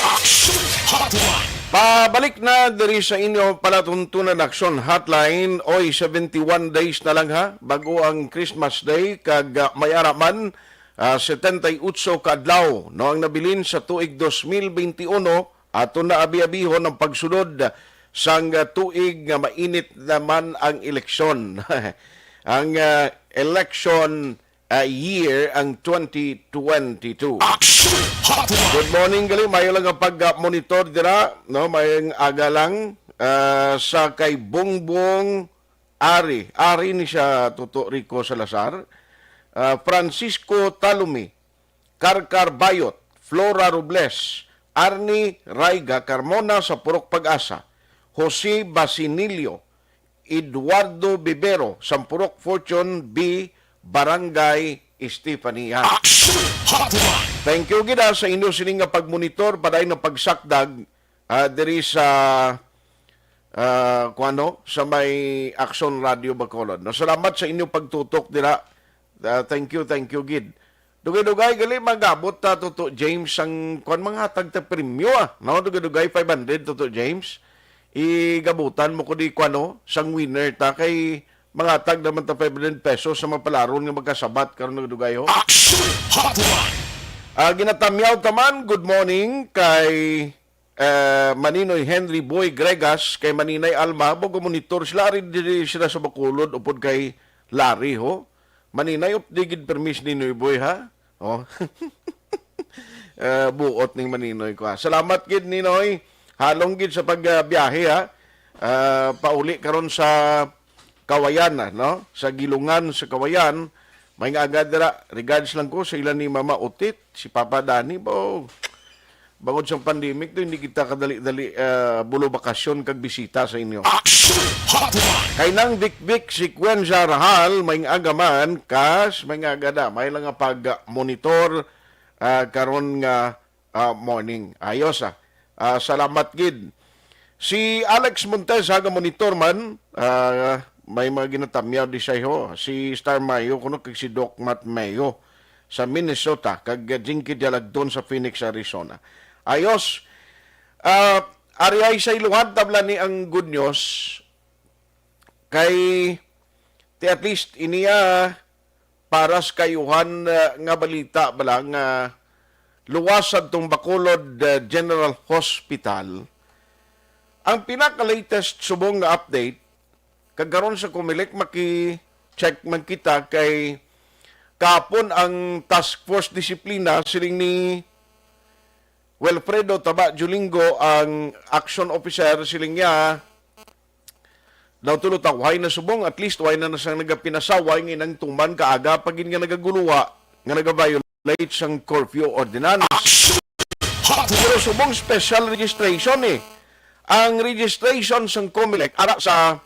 Aksyon Hotline. Pabalik na diri sa inyo palatuntunan, Aksyon Hotline. Oy, seventy-one days na lang, ha, bago ang Christmas Day, kag, ah, may ara man, ah, setenta y ocho ka adlaw, no, ang nabilin sa tuig dos mil benti uno. Ato na abi-abihon ang pagsulod sang, ah, tuig nga mainit naman ang eleksyon. Ang, ah, election, ah, year ang twenty twenty-two. Action Hotline. Good morning, gali. Mayo lang ang pag-monitor dira, no? Mayong aga lang, ah, sa kay Bongbong Ari. Ari ni siya, Toto Rico Salazar. Ah, Francisco Talumi, Karkar Bayot, Flora Robles, Arnie Raiga Carmona sa Purok Pag-asa, Jose Basinilio, Eduardo Bibero, Sampurok Fortune B, Barangay Estefania. Action Hotline. Thank you gid, ah, sa inyo sini nga pagmonitor, padayon nga pagsakdag, ah, diri sa, ah, kuwano, sa may Action Radio Bacolod. No, salamat sa inyo pagtutok dira. Ah, thank you, thank you gid. Dugay-dugay gali magabot ta, Toto James, ang kuwan, mga hatag ta premyo, ah. No, dugay-dugay five hundred, Toto James. Igabutan mo ko di, kuwano, sang winner ta, kay mga hatag naman ta five hundred pesos sa mga palaron nga magkasabat karon, dugay-dugay, ho. Action Hotline. Ah, ginatamyaw taman, good morning kay, eh, Maninoy Henry Boy Gregas, kay Maninay Alma, bago monitor sila, ari diri sila sa Bacolod, upod kay Larry, ho. Maninay, updi gid permis ni Noy Boy, ha? Oh. Eh, buot ning Maninoy ko, ha. Salamat gid, Ninoy. Halong gid sa pagbiyahe, ha. Ah, pauli karon sa Kawayan, ah, no? Sa Gilungan sa Kawayan. May nga agad dira. Regards lang ko sa ila ni Mama Otit, si Papa Dani, bo. Bangod sa pandemic to, hindi kita kadali-dali, ah, bulo bakasyon kag bisita sa inyo. Action Hotline. Kay Nang Vikvik Sequenza Rahal, may nga agaman, kas, may nga agada, may lang nga pag-monitor, ah, karon nga, ah, morning. Ayos, ah. Ah, salamat gid. Si Alex Montez, ha, ga-monitor man, ah, may mga ginatamyaw di siya, ho. Si Star Mayo, kuno kag si Doc Matt Mayo sa Minnesota, kag Jinky Dialagton sa Phoenix, Arizona. Ayos. Ah, ari ay sa iluhan, tabla ni ang good news. Kay, ti at least, iniya para sa kayuhan, ah, nga balita bala nga luwas sa tong Bacolod, ah, General Hospital. Ang pinaka-latest subong nga update, kag karon sa Comelec, maki-check man kita kay kapon ang Task Force Disiplina, siling ni Wilfredo Taba Julingo, ang action officer, siling niya, daw tulo ta, way na subong, at least way na na siyang nagapinasaway nga inang tuman ka aga pa gid nga nagaguluwa, nga nagaviolate sang curfew ordinance. Action! Pero subong special registration, eh. Ang registration sang Comelec, ara sa,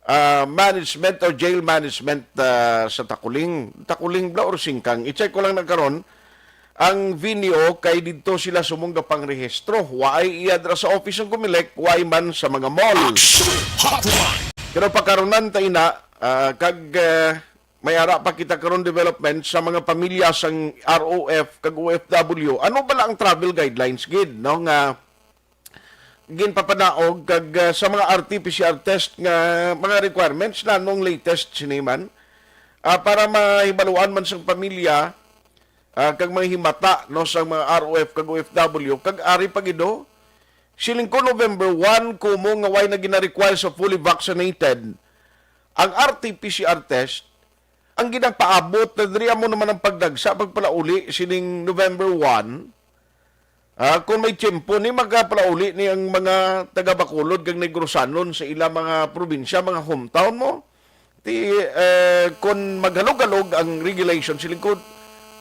ah, management or jail management, ah, sa Takuling. Takuling bla or Singkang? I-check ko lang na karon. Ang venue kay didto sila subong gapangrehistro. Waay iya dira sa office sang Comelec, waay man sa mga mall. Action Hotline. Pero pakarunan ta ina, ah, kag, ah, may ara pa kita karon development sa mga pamilya sang R O F kag O F W. Ano bala ang travel guidelines gid, no, nga ginpapanaog kag, ah, sa mga R T P C R test nga mga requirements na nung latest sini man, ah, para mahibaluan man sang pamilya, ah, kag mga himata, no, sa mga R O F kag O F W, kag ari pa gid, oh, siling ko November one, kumo nga way na gina-require sa fully vaccinated ang R T P C R test, ang ginapaabot na diri amo naman ang pagdagsa, pagpalauli sining November one. Ah, kung may tiyempo ni, magapalauli ni ang mga taga Bacolod kag Negrosanon sa ila mga probinsya, mga hometown mo. Ti, eh, kung maghalog-halog ang regulation sa lingkod,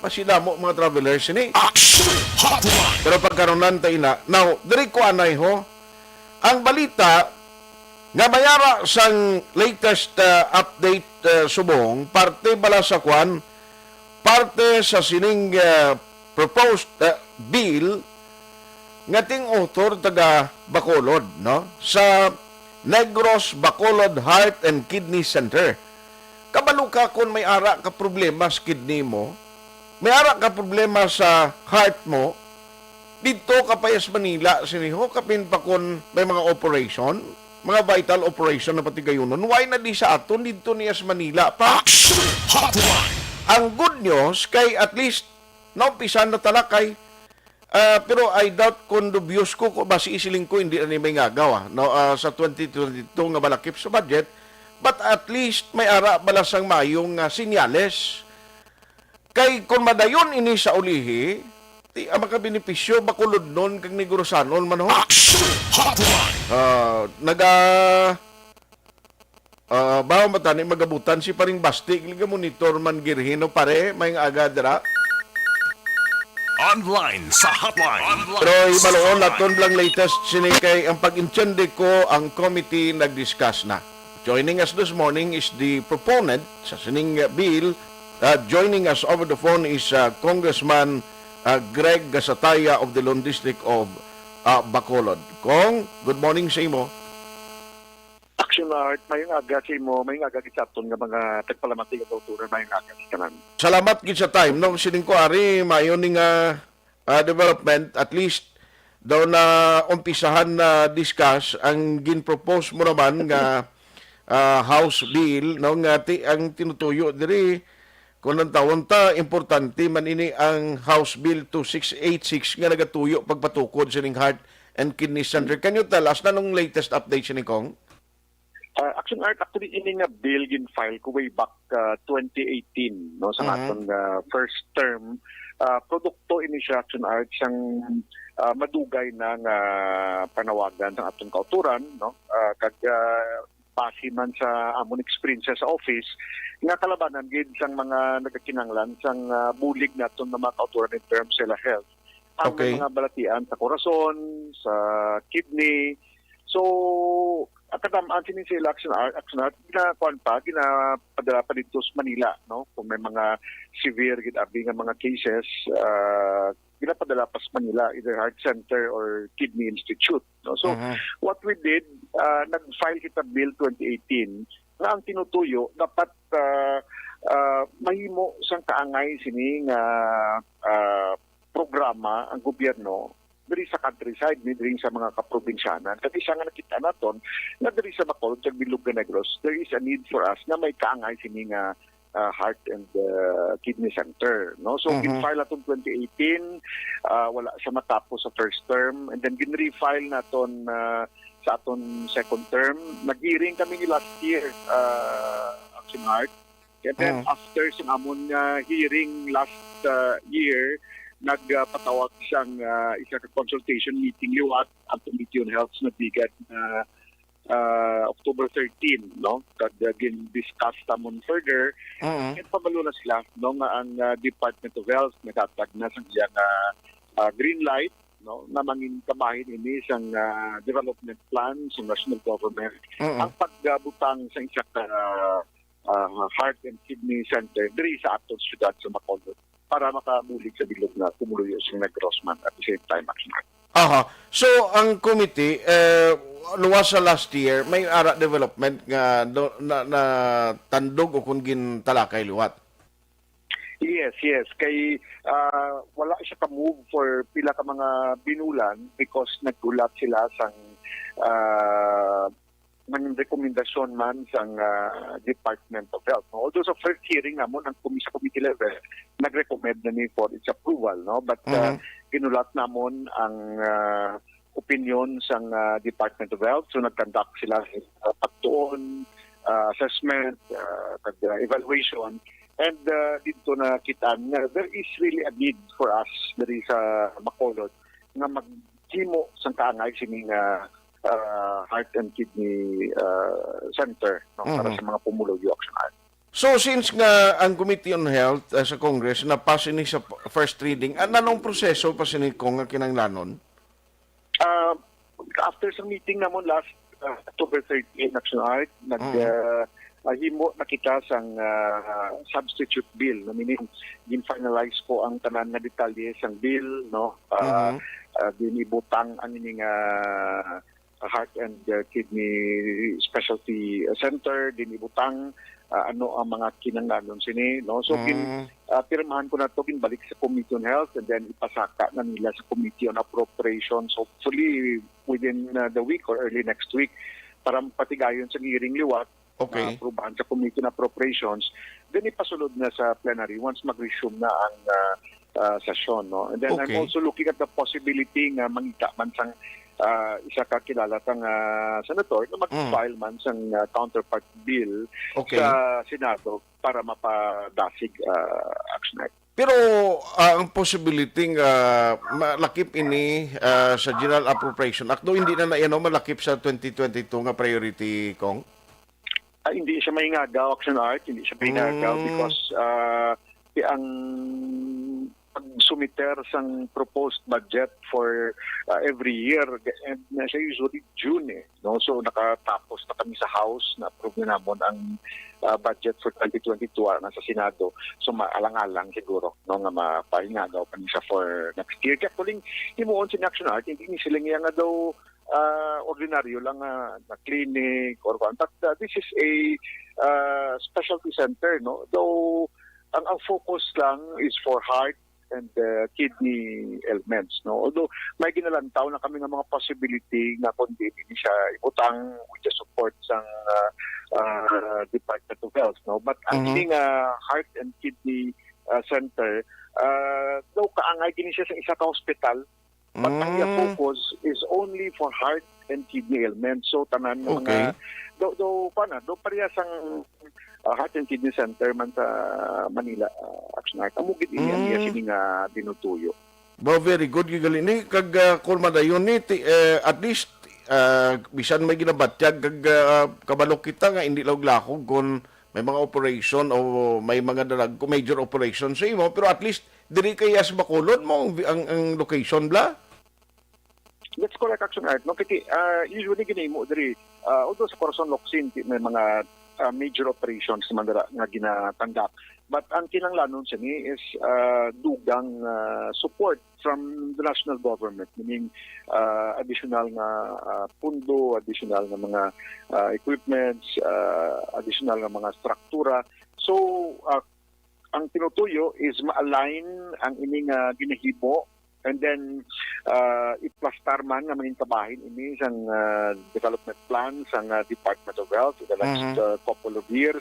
mas damo mga travelers ini. Action Hotline! Pero pagkaronan ta ina. Now, diri ko anay ho. Ang balita nga may ara sang latest, uh, update, uh, subong, parte bala sa kwan, parte sa sining, uh, proposed, uh, bill nga ting author taga Bacolod, no? Sa Negros Bacolod Heart and Kidney Center. Kabalo ka kung may ara ka problema sa kidney mo, may ara ka problema sa heart mo, dito ka pa sa Manila, siniho, kapin pa kon may mga operation, mga vital operation na patigayunon. Why na di sa aton, dito niya sa Manila pa? Action Hotline! Ang good news kay at least naumpisan na talakay. Ah, pero I doubt kung dubious ko, kung basi isiling ko, hindi na ni may ngagaw, ah, no, ah, sa twenty twenty-two nga malakip sa budget. But at least may ara bala sang mayong, ah, sinyales. Kay kung madayon ini sa ulihi, ti ang makabenepisyo, Bacolodnon kag Negrosanon man ho. Action Hotline! Ah, naga, ah, bawo matani magabutan si Paring Basti, liga monitor man girhino pare, may aga dira. Online sa hotline. Pero ibaloon naton lang latest sini kay ang pag-intindi ko ang committee nag-discuss na. Joining us this morning is the proponent sa sining, uh, bill. Uh, joining us over the phone is, uh, Congressman, uh, Greg Gasataya of the Lone District of, uh, Bacolod. Cong, good morning sa imo. Action Art, mayong aga sa imo, mayong aga gid sa aton nga mga tagpalamati nga kauturan, mayong aga sa tanan. Salamat gid sa time, no? Sining ko, ari, mayo ni nga, ah, development, at least daw na umpisahan na discuss ang ginpropose mo naman nga, ah, House Bill, no? Nga ti-, ang tinutuyo diri, kung ang tawon ta, importante man ini ang House Bill two six eight six nga nagatuyo pagpatukod sining Heart and Kidney Center. Can you tell us, nanong latest update sini, Cong? Ah, Action Art, actually, ini nga bill gin-file ko way back, ah, twenty eighteen, no, sa Mhm. aton, ah, first term. Ah, produkto ini siya, Action Art, sang, ah, madugay na nga panawagan sang aton kauturan, no, ah, kag, ah, base man sa amon experience sa office, nga kalabanan gid sang mga nagakinahanglan sang, ah, bulig naton nga mga kauturan in terms sa ila health. Ang Okay. mga balatian sa korason, sa kidney. So, ang kadam-an sini sa ila Action Art, Action Art, ginakuan pa, ginapadala pa dito sa Manila, no? Kung may mga severe gid abi nga mga cases, ah, ginapadala pa sa Manila, either Heart Center or Kidney Institute, no? So, Mhm. what we did, ah, nag-file kita Bill twenty eighteen, nga ang tinutuyo, dapat, ah, ah, mahimo sang kaangay sini nga, ah, programa ang gobyerno diri sa countryside, ni diri sa mga kaprobinsyanan. Kag isa nga nakita naton nga diri sa Bacolod kag bilog nga Negros, there is a need for us nga may kaangay sini nga, ah, heart and, ah, kidney center, no? So, Mhm. gin-file naton twenty eighteen, ah, wala siya matapos sa first term, and then gin-refile naton, ah, sa aton second term. Nag-hearing kami ni last year, ah, Action Art. And then Mm. after sa amon nga hearing last, uh, year, nagpatawag sang, uh, isa ka consultation meeting liwat ang Committee on Health sa Nagligad na, uh, October thirteen, no? Kag, uh, gin-discuss ta man further. Mm. And pabalo na sila, no, nga ang, uh, Department of Health naghatag na sang iyang, uh, uh, green light, no, na mangin kabahin ini sang, uh, development plan sa national government. Mm. Ang pagbutang sa isa ka, uh, ah, Heart and Kidney Center diri sa aton siyudad sa Bacolod para makabulig sa bilog nga pumuluyo sa Negros man at the same time, Action Art. Aha. So, ang committee, eh, luwas sa last year, may ara development nga do-, na, na tandog o kung gintalakay liwat? Yes, yes. Kay, ah, wala siya ka-move for pila ka mga binulan because naghulat sila sang, ah, nang rekomendasyon man sang, ah, Department of Health, no? Although sa first hearing namon, ang komi-, sa committee level, nag-recommend na ni for its approval, no? But, ah, Mhm. ginulat namon ang, ah, opinion sang, ah, Department of Health. So, nag-conduct sila sa pagtuon, ah, assessment, ah, kag, ah, evaluation. And, ah, dito na kita nga there is really a need for us diri sa Bacolod nga maghimo sang kaangay sini nga ah, Heart and Kidney, ah, Center, no, para Mhm. sa mga pumuluyo, Action Art. So, since nga ang Committee on Health, ah, sa Congress napas ini sa p-, first reading, ah, nanong proseso pa sini, Cong, nga kinahanglanon? Ah, after sa meeting namon last, ah, October thirteen, Action Art, nag, Mhm. ah, ah, himo na kita sang, ah, substitute bill, no? Meaning, gin-finalize ko ang tanan nga detalye sang bill, no? Ah, Mhm. ah, gin-ibutang ang ining, ah, Heart and, uh, Kidney Specialty Center, din ibutang, uh, ano ang mga kinahanglanon sini, no? So, gin-, Mm. uh, pirmahan ko na to, ginbalik sa Committee on Health, and then ipasaka na nila sa Committee on Appropriations, hopefully within, uh, the week or early next week, para patigayon sa hearing liwat, Okay. Maaprubahan sa Committee on Appropriations, then ipasulod na sa plenary once mag-resume na ang, ah, ah, sesyon, no? And then I'm Okay. also looking at the possibility nga mangita man sang, ah, isa ka kilala sang, ah, senator nga Mm. mag-file man sang, ah, counterpart bill Okay. sa Senado para mapadasig, ah, Action Art. Pero, ah, ang possibility nga malakip ini, ah, sa General Appropriation Act, do hindi na na, ano, malakip sa twenty twenty-two nga priority, Cong? Ah, hindi siya mahingagaw, Action Art, hindi siya mahingagaw Mm. because, ah, ti-, ang pagsumiter sang proposed budget for, ah, every year, and na siya usually June, eh, no? So, nakatapos na kami sa House, na-approve na namon ang, ah, budget for twenty twenty-two, ah, nasa Senado. So, maalang-alang siguro, no, nga mapahingagaw pa ni siya for next year. Kaya, actually, himuon si Action Art, hindi ni sila nga daw, ah, ordinaryo lang nga, nga clinic or kuwan. But, ah, this is a, ah, specialty center, no? Though, ang, ang focus lang is for heart and, uh, kidney ailments, no? Although may ginalantaw na kami nga mga possibility nga kung di ni siya ibutang with the support sang, uh, uh, Department of Health, no? But ang Mhm. ini nga Heart and Kidney, uh, Center, uh, daw kaangay gini siya sa isa ka hospital, but ang iya Mm. focus is only for heart and kidney ailments. So, tanan nga mga Okay. do, do, pa na, do pareha sang, uh, Heart and Kidney Center man sa Manila, uh, Action Art. Amo gid ini ang iya Mm. sini nga tinutuyo. Ba, very good, gigali ni. Kag, ah, kung madayon ni, ti-, eh, at least, ah, bisan may ginabatyag, kag, ah, kabalo kita nga hindi lahog-lahog kung may mga operation o may mga dalag-, kung major operation sa imo, pero at least diri kay as Bacolod mo ang, ang, ang location bla? That's correct, Action Art. No, kiti, ah, usually ginimo diri, ah, although sa Corazon, Locsin, ti-, may mga, ah, major operations naman dira nga ginatanggap. But ang kinahanglanon sini is, ah, dugang, ah, support from the national government, meaning, ah, additional nga, ah, pundo, additional nga mga, ah, equipments, ah, additional nga mga struktura. So, ah, ang tinutuyo is ma-align ang ini nga ginahimo, and then, ah, iplastar man nga mangin kabahin ini sang, ah, development plan sang, ah, Department of Health in the next, Mhm. ah, couple of years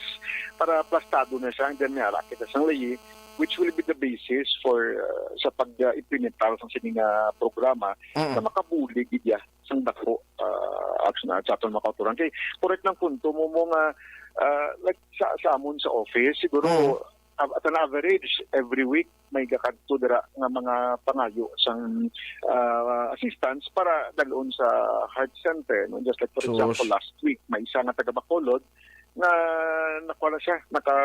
para plastado na siya, and then may ara kita sang layi, which will be the basis for, ah, sa pag, ah, implementar sang sini nga programa Mm. na makabulig gid iya sang dako, ah, Action Art, sa aton mga kautoran. Kay, correct lang punto mo, mo nga, ah, like, sa, sa amon sa office, siguro, Mm. av-, at an average, every week, may gakadto dira nga mga pangayo sang, ah, assistance para dalon sa heart center, no? Just like, for Sus. example, last week, may isa nga taga Bacolod nga nakuha na siya, naka,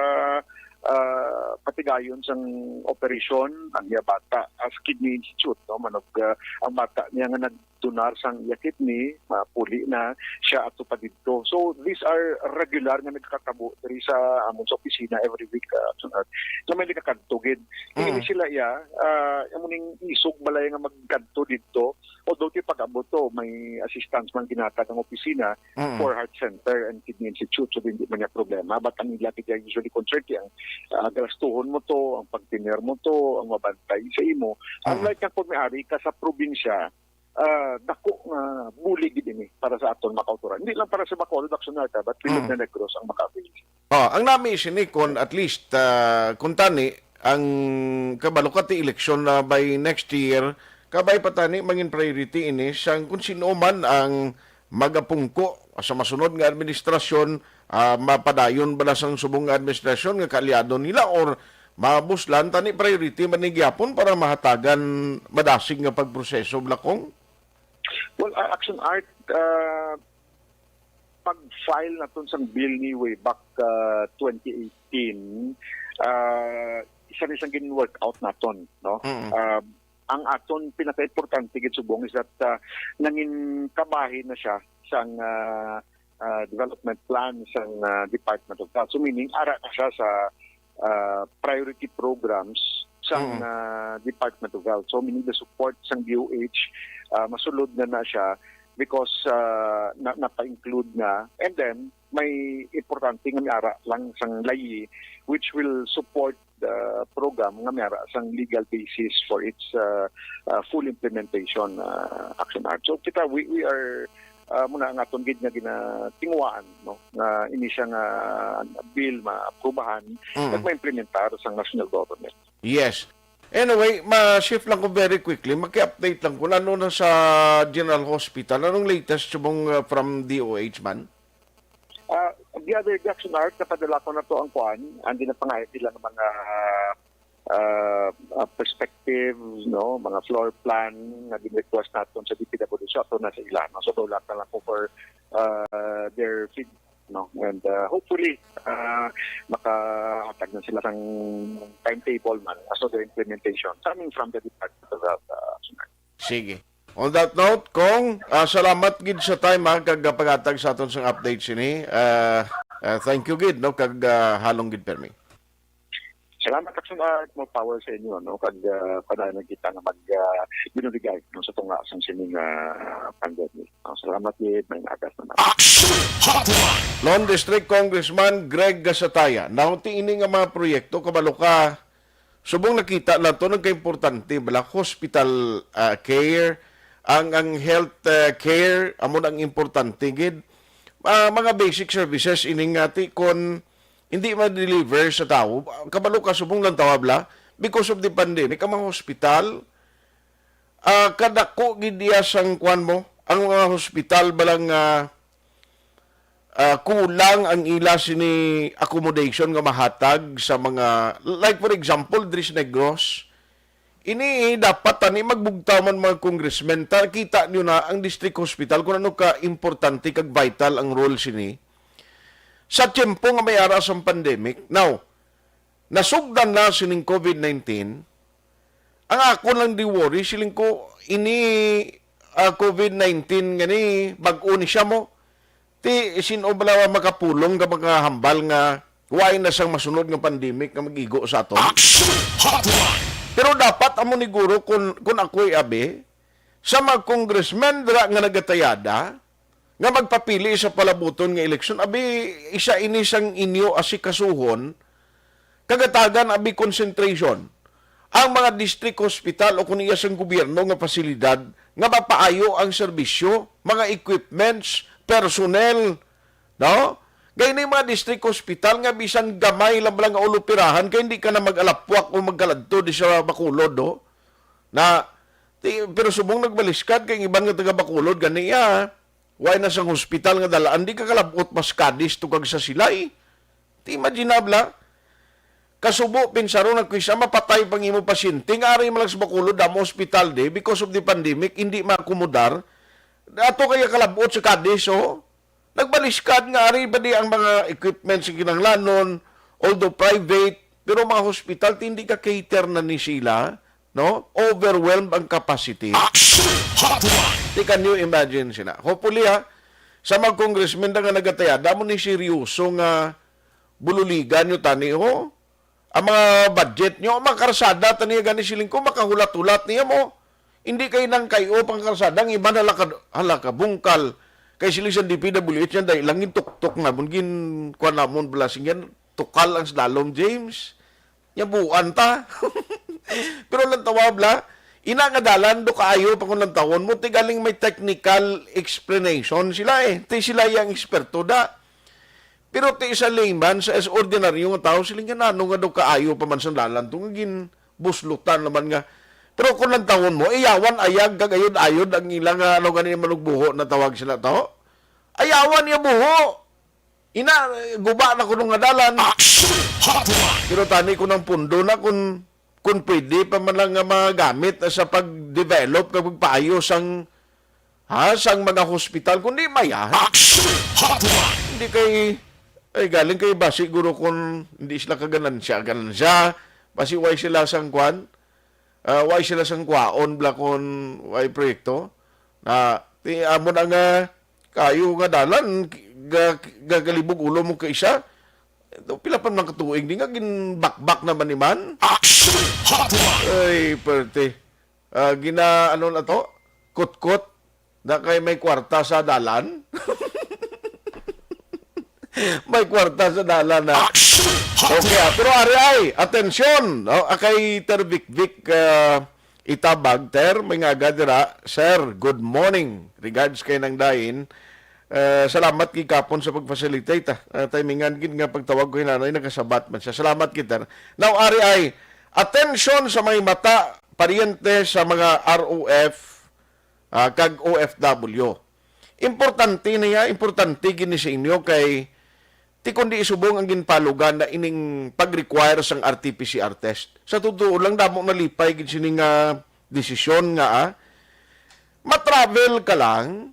ah, patigayon sang operasyon ang iya bata as Kidney Institute, no? Manog, ah, ang bata niya nga nagdonar sang iya kidney, mapuli na siya ato pa didto. So, these are regular nga nagkakatabo diri sa amon sa opisina every week, ah, Action Art. So, may nagakadto gid. Mm. Hindi sila iya, ah, amo ning isog balay nga magkadto didto. Although, ti pag-abot to, may assistance man ginhatag ang opisina Mm. for Heart Center and Kidney Institute, so hindi man niya problema. But ang ila gid usually concern kay ang, ah, galastuhon mo to, ang pagtener mo to, ang mabantay sa imo. Mm. Unlike nga kung may ari ka sa probinsya, ah, dako nga bulig gid ini para sa aton mga kautoran. Hindi lang para sa Bacolod, Action Art, but Bilog Mm. na Negros ang maka-avail. Ah, ang nami sini kon at least, ah, kon tani ang kabalo ka ti eleksyon na by next year, kabay pa tani mangin priority ini sang kung sino man ang magapungko sa masunod nga administrasyon, ah, mapadayon bala sang subong nga administrasyon nga kaalyado nila or mabuslan tani priority man ni gyapon para mahatagan madasig nga pagproseso, bla, Cong? Well, uh, Action Art, ah, pag-file naton sang bill ni way back, ah, twenty eighteen, ah, isa ni sang gin-work out naton, no? Mm. Ah, ang aton pinakaimportante gid subong is that, ah, nangin kabahin na siya sang, ah, ah, development plan sang, ah, Department of Health. So, meaning, ara na siya sa, ah, priority programs sang, Mm. ah, Department of Health. So, meaning, the support sang D O H, ah, masulod na na siya because, ah, na, napa-include na. And then, may importante nga may ara lang sang layi, which will support the program nga may ara sang legal basis for its, ah, ah, full implementation, ah, Action Art. So, kita, we, we are, ah, muna ang aton gid nga ginatinguhaan, no, nga ini siya nga bill maaprubahan Mm. at maimplementar sang national government. Yes. Anyway, ma-shift lang ko very quickly. Maki-update lang kung ano na sa General Hospital. Anong latest subong, uh, from D O H man? Ah, the other day, Action Art, napadala ko na to ang kuan, ang ginapangayo nila ng mga, ah, ah, perspectives, no, mga floor plan na gin-request naton sa D P W H. So, ato na sa ila, no? So, daw lang ko for, ah, their feedback, no? And, ah, hopefully, ah, makahatag na sila ng timetable man as to the implementation coming from the Department of Health, ah, Action Art. Sige. On that note, Cong, ah, salamat gid sa time, ha, kag, ah, paghatag sa aton sang update sini. Ah, ah, thank you gid, no, kag, ah, halong gid permi. Salamat, Action Art, more power sa inyo, no, kag, ah, padayon kita nga mag, ah, binuligay, no, sa tunga sang sining, ah, pandemic, no. Salamat gid, may nagas na naman. Action Hotline. Lone District Congressman Greg Gasataya, now ti ini nga mga proyekto, kabalo ka, subong nakita nato, nagkaimportante bala hospital, ah, care, ang, ang health, ah, care, amo na ang importante gid. Ah, mga basic services ining ati kon hindi ma-deliver sa tawo. Kabalo ka, subong lang tawa bala, because of the pandemic, ang mga hospital, ah, kadako gid iya sang kuwan mo, ang mga hospital bala nga, ah, kulang ang ila sini accommodation nga mahatag sa mga, like, for example, diri sa Negros. Ini dapat tani magbugtaw man, mga congressmen, ta kita niyo na ang district hospital kung ano ka importante kag vital ang role sini sa tiyempo nga may ara sang pandemic. Now, nasugdan na sining COVID nineteen, ang ako lang di worry, siling ko, ini, ah, COVID nineteen nga ni, bag-o ni siya mo. Ti, sin-o bala makapulong ka mga hambal nga way na sang masunod nga pandemic nga mag-igo sa aton? Action Hotline! Pero dapat amo ni guro, kun, kun ako'y abi, sa mga congressmen dira nga nagatayada, nga magpapili sa palabuton nga eleksyon, abi, isa ini sang inyo asikasuhon, kagatagan, abi, concentration. Ang mga district hospital o kung iya sang gobyerno nga pasilidad nga mapaayo ang serbisyo, mga equipments, personnel, no? Gay ni mga district hospital nga bisan gamay lang lang nga ulupirahan kay hindi ka na mag-alapwak o magkaladto di sa Bacolod, no? Na, ti, pero subong nagbaliskad kay ang iban nga taga Bacolod gani, ah, way na sang hospital nga dalaan, di ka kalabot mas Cadiz to kag sa Silay. Ti imaginable, ah. Kasubo, pinsaron ang kuisa, mapatay pang imo pasyente, nga ari man lang sa Bacolod, damo hospital di, because of the pandemic, hindi maakomodar. Ato kaya kalabot sa Cadiz, oh. Nagbaliskad nga ari pa di ang mga equipments nga kinahanglanon, although private, pero mga hospital, ti hindi ka cater na ni sila, no? Overwhelmed ang capacity. Action Hotline! Ti, can you imagine sila? Hopefully, ha, sa mga congressmen na nga nagataya, damo ni seryoso nga bululigan nyo tani, ho? Ang mga budget nyo, ang mga karsada, tani gani siling ko, makahulat-hulat niya mo. Hindi kay nang kayo pang karsada, ang iba na laka-, hala ka, bungkal. Kay siling sa D P W H yan, dahil lang yung tuktok na, mun gin, kuha na, mun blasing yan, tukal ang slalom, James. Nya buan ta. Pero lang tawab la, ina nga dalan, do kaayo pa kung lang tawon mo, ti galing may technical explanation sila eh. Ti sila yang eksperto da. Pero ti sa layman, sa is ordinaryo nga tao, siling nga nano nga daw kaayo pa man sang dalan to, nga ginbuslutan naman nga. Pero kung nagtawon mo, iyawan ayag kag ayod-ayod ang ilang, ah, ano gani, manugbuho na tawag sila to. Ayawan niya buho. Ina, eh, guba na kuno nga dalan. Action Hotline! Pero tani ko ng pundo na kung, kung pwede pa man lang nga magamit sa pag-develop kag pagpaayo sang Ah, sang mga hospital, kundi maya. Action Hotline! Hindi kay, ay, galing kay ba, siguro kung hindi sila kaganansya, ganansya, basi way sila sang kwan, ah, way sila sang kwaon, bla, kung way proyekto, na, ti, amo na nga, kayo nga dalan, ga-, gagalibog ulo mo kay isa, ito, pila pa man ka tuig, di nga ginbakbak naman ni man? Action Hotline! Ay, perte. Ah, gina, ano na to? Kutkot. Na kay may kwarta sa dalan? May kwarta sa dalan na. Action! Okay, ah, pero ari ay, atensyon, no? Ah, kay Ter Vic Vic, ah, Itabag, Ter, may nga agad dira. Sir, good morning. Regards kay Nang Dain. Ah, salamat kay kapon sa pag-facilitate, ah. Ah, timingan gid nga pagtawag ko hinanay, nagasabat man siya. Salamat kay Ter. Now, ari ay, atensyon sa may mata, paryente sa mga R O F, ah, kag O F W. Importante niya, importante gini sa inyo kay ti kundi subong ang ginpalugan na ining pag-require sang R T P C R test. Sa totoo lang, damo nalipay gid sini nga desisyon nga, ah, ma-travel ka lang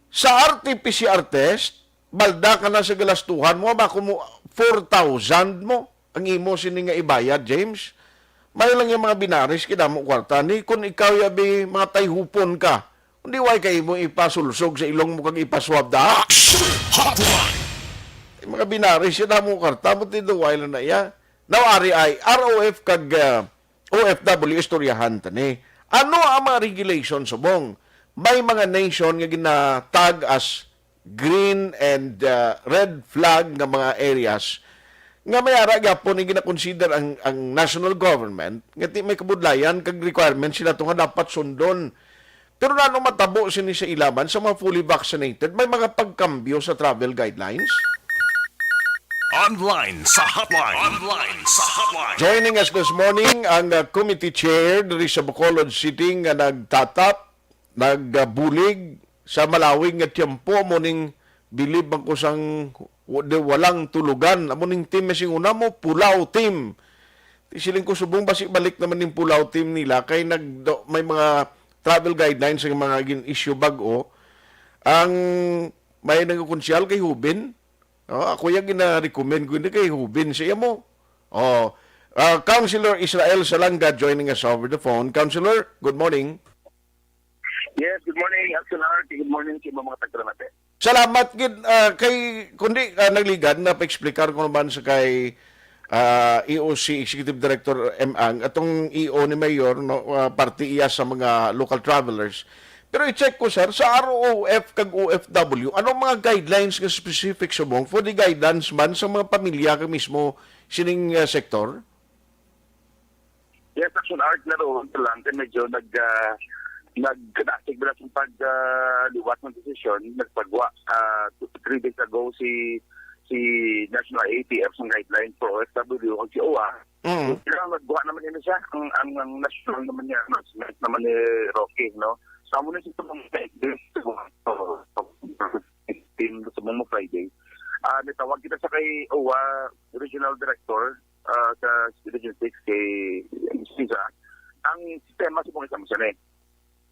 sa R T P C R test, balda ka na sa galastuhan mo, ba, kung mo four thousand mo ang imo sini nga ibayad, James. May lang yung mga binaris, kidamo kwarta ni. Kung ikaw, yabi, mga tayhupon ka, hindi, way ka imo ipasulsog sa ilong mo kag ipaswab da. Action Hotline! Yung mga binaris, kidamo kwarta, but hindi, way lang na iya. Now, ari ay, R O F kag, ah, O F W, istoryahan ta ni. Ano ang mga regulation subong? May mga nation nga ginatag as green and, ah, red flag nga mga areas nga may ara gyapon ang ginakonsider ang, ang national government nga ti may kabudlayan kag requirement sila to nga dapat sundon. Pero nano matabo sini sa ilaman sa mga fully vaccinated? May mga pagkambyo sa travel guidelines? Online sa hotline. Online sa hotline. Joining us this morning ang, uh, committee chair diri sa Bacolod City nga nagtatap, nagbulig sa malawig nga tiyempo, amo ning bilib man ko sang wa-, di, walang tulugan. Amo ning team nga singuna mo, Pulao team. Ti siling ko subong basi balik naman ning Pulao team nila kay nag-, do-, may mga travel guidelines ang mga gin-issue bag-o. Ang may nagkukonsyal kay Hubin, oh, ako yung gina-recommend ko, hindi kay Hubin sa iya mo. Oh, ah, Councilor Israel Salanga joining us over the phone. Councilor, good morning. Yes, good morning, Action Art. Good morning sa mga taga-Trinate. Salamat gid, ah, kay, kundi, ah, nagligad na pa-explicar ko naman sa kay, ah, E O C Executive Director M Ang, atong E O ni Mayor, no, ah, parte iya sa mga local travelers. Pero i-check ko, sir, sa R O F kag O F W, anong mga guidelines nga specific subong for the guidance man sa mga pamilya kag mismo sining, ah, sektor? Yes, Action Art, naroon pa lang kay medyo nag, ah, nagkadasig ba sa pag, ah, liwat ng desisyon, nagpagwa, ah, two to three days ago si, si National A T F sa guideline for O F W o si O A. Mm. Pero nagbuha naman yun siya, ang, ang, ang national naman niya, announcement naman ni Rocky, no? So, amo na siya sa mga team sa mga Friday. Ah, nitawag kita sa kay O A Regional Director, ah, sa Region six kay Sisa. Ang sistema sa mga isang siya, eh.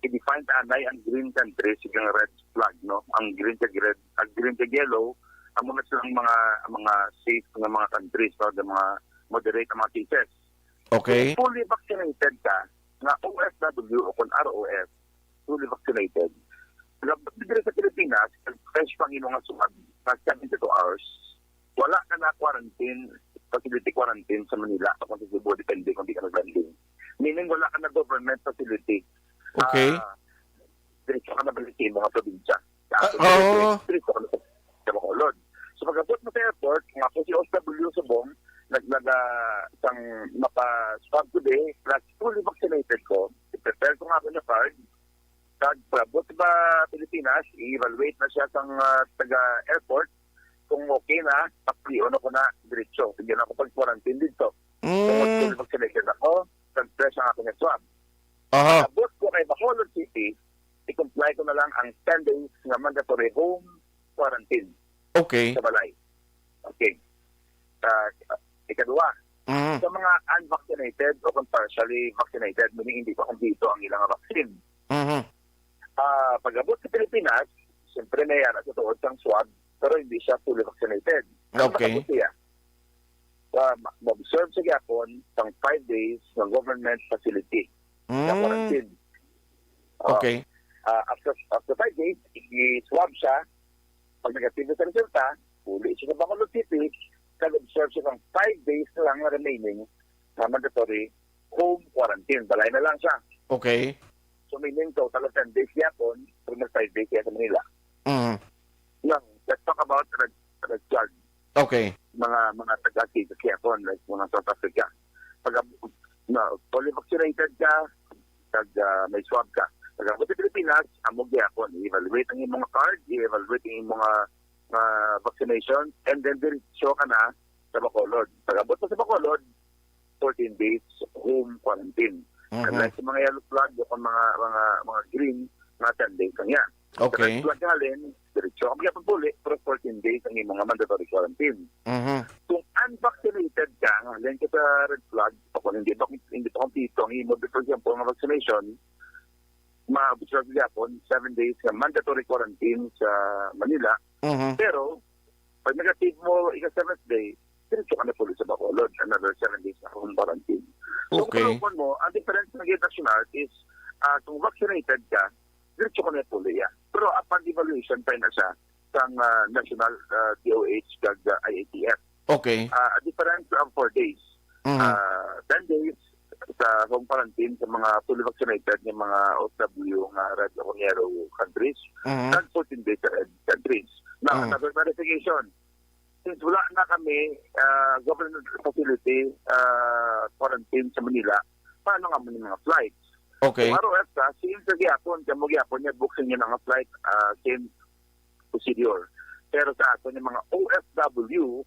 I-define ta anay ang green countries kag red flag, no? Ang green kag red, ang green kag yellow, amo na silang mga, mga safe nga mga countries, no? Nga mga moderate ang mga cases. Okay. Kung fully vaccinated ka, nga O F W o kung R O F, fully vaccinated, labot diri sa Pilipinas, fresh pa ang imo nga swab, nag seventy-two hours, wala ka na quarantine, facility quarantine sa Manila o kung sa Cebu, depende kung di ka nag-landing. Meaning, wala ka na government facility. Okay. Ah, diretso ka na balik sa imong probinsya. Sa Ah, ato, oo. Diretso ka na sa, sa Bacolod. So, pag-abot mo sa airport, kung ako si O F W subong, naglaga sang mapa-swab today, plus fully vaccinated ko, i-prepare ko nga ako na card, kag pag-abot ba Pilipinas, i-evaluate na siya sang, ah, taga-airport. Kung okay na, papulion ako na diretso. Sige na ako pag-quarantine dito. Kung Mm. Fully vaccinated ako, kag fresh ang akong swab. Aha. Abot ko kay Bacolod City, i-comply ko na lang ang ten days nga mandatory home quarantine Okay. sa balay. Okay. Sa, ikaduha, Mm. sa mga unvaccinated o kung partially vaccinated, meaning hindi pa kompleto ang ilang vaccine. Mhm. Ah, Pag-abot sa Pilipinas, siyempre may ara sa tuod sang swab, pero hindi siya fully vaccinated. Ang Okay. makabot siya, ah, ma-, ma-observe sa gyapon sang five days ng government facility sa Mm. quarantine. Ah, Okay. ah, after, after five days, i-swab siya. Pag negative sa resulta, uli siya sa Bacolod City, nag-observe siya ng five days na lang na remaining na mandatory home quarantine. Balay na lang siya. Okay. So, meaning, total of ten days yapon, pero nag five days siya sa Manila. Mm. Now, let's talk about red, red flag. Okay. Mga, mga taga-Cadiz yapon, like mga South Africa. Pag, na, fully vaccinated ka, pag, ah, may swab ka. Pag abot sa Pilipinas, amo gyapon, i-evaluate ang imong card, i-evaluate ang imong, ah, ah, vaccination, and then diretso ka na sa Bacolod. Pag abot mo sa Bacolod, fourteen days home quarantine. Mhm. Unlike sa mga yellow flag o kung mga, mga, mga green, mga ten days lang yan. Sa Okay. red flag halin, diretso ka gyapon puli, pero fourteen days ang imong mandatory quarantine. Mhm. Kung unvaccinated ka, halin ka sa red flag, o kung hindi pa, hindi pa kompleto ang imo, for example, nga vaccination, ma-observe gyapon seven days nga mandatory quarantine sa Manila. Mhm. Pero, pag negative mo, ika-seventh day, diretso ka na puli sa Bacolod, another seven days na home quarantine. So, Okay. kung mo, ang difference ng Action Art is, ah, kung vaccinated ka, diretso ka na puli, ya. Pero upon evaluation pa na siya sang, ah, national, ah, D O H kag, ah, I A T F. Okay. Ah, a difference of four days. Mhm. Ah, ten days sa home quarantine sa mga fully vaccinated nga mga O F W nga red o yellow countries, Mhm. kag fourteen days sa red countries. Now, Mhm. another clarification. Since wala na kami, ah, government facility, ah, quarantine sa Manila, paano nga mo ni mga flights? Okay. Kung R O F ka, since sa gyapon, kamo gyapon niya, book sa inyo na nga flight, ah, same procedure. Pero sa aton yung mga O F W,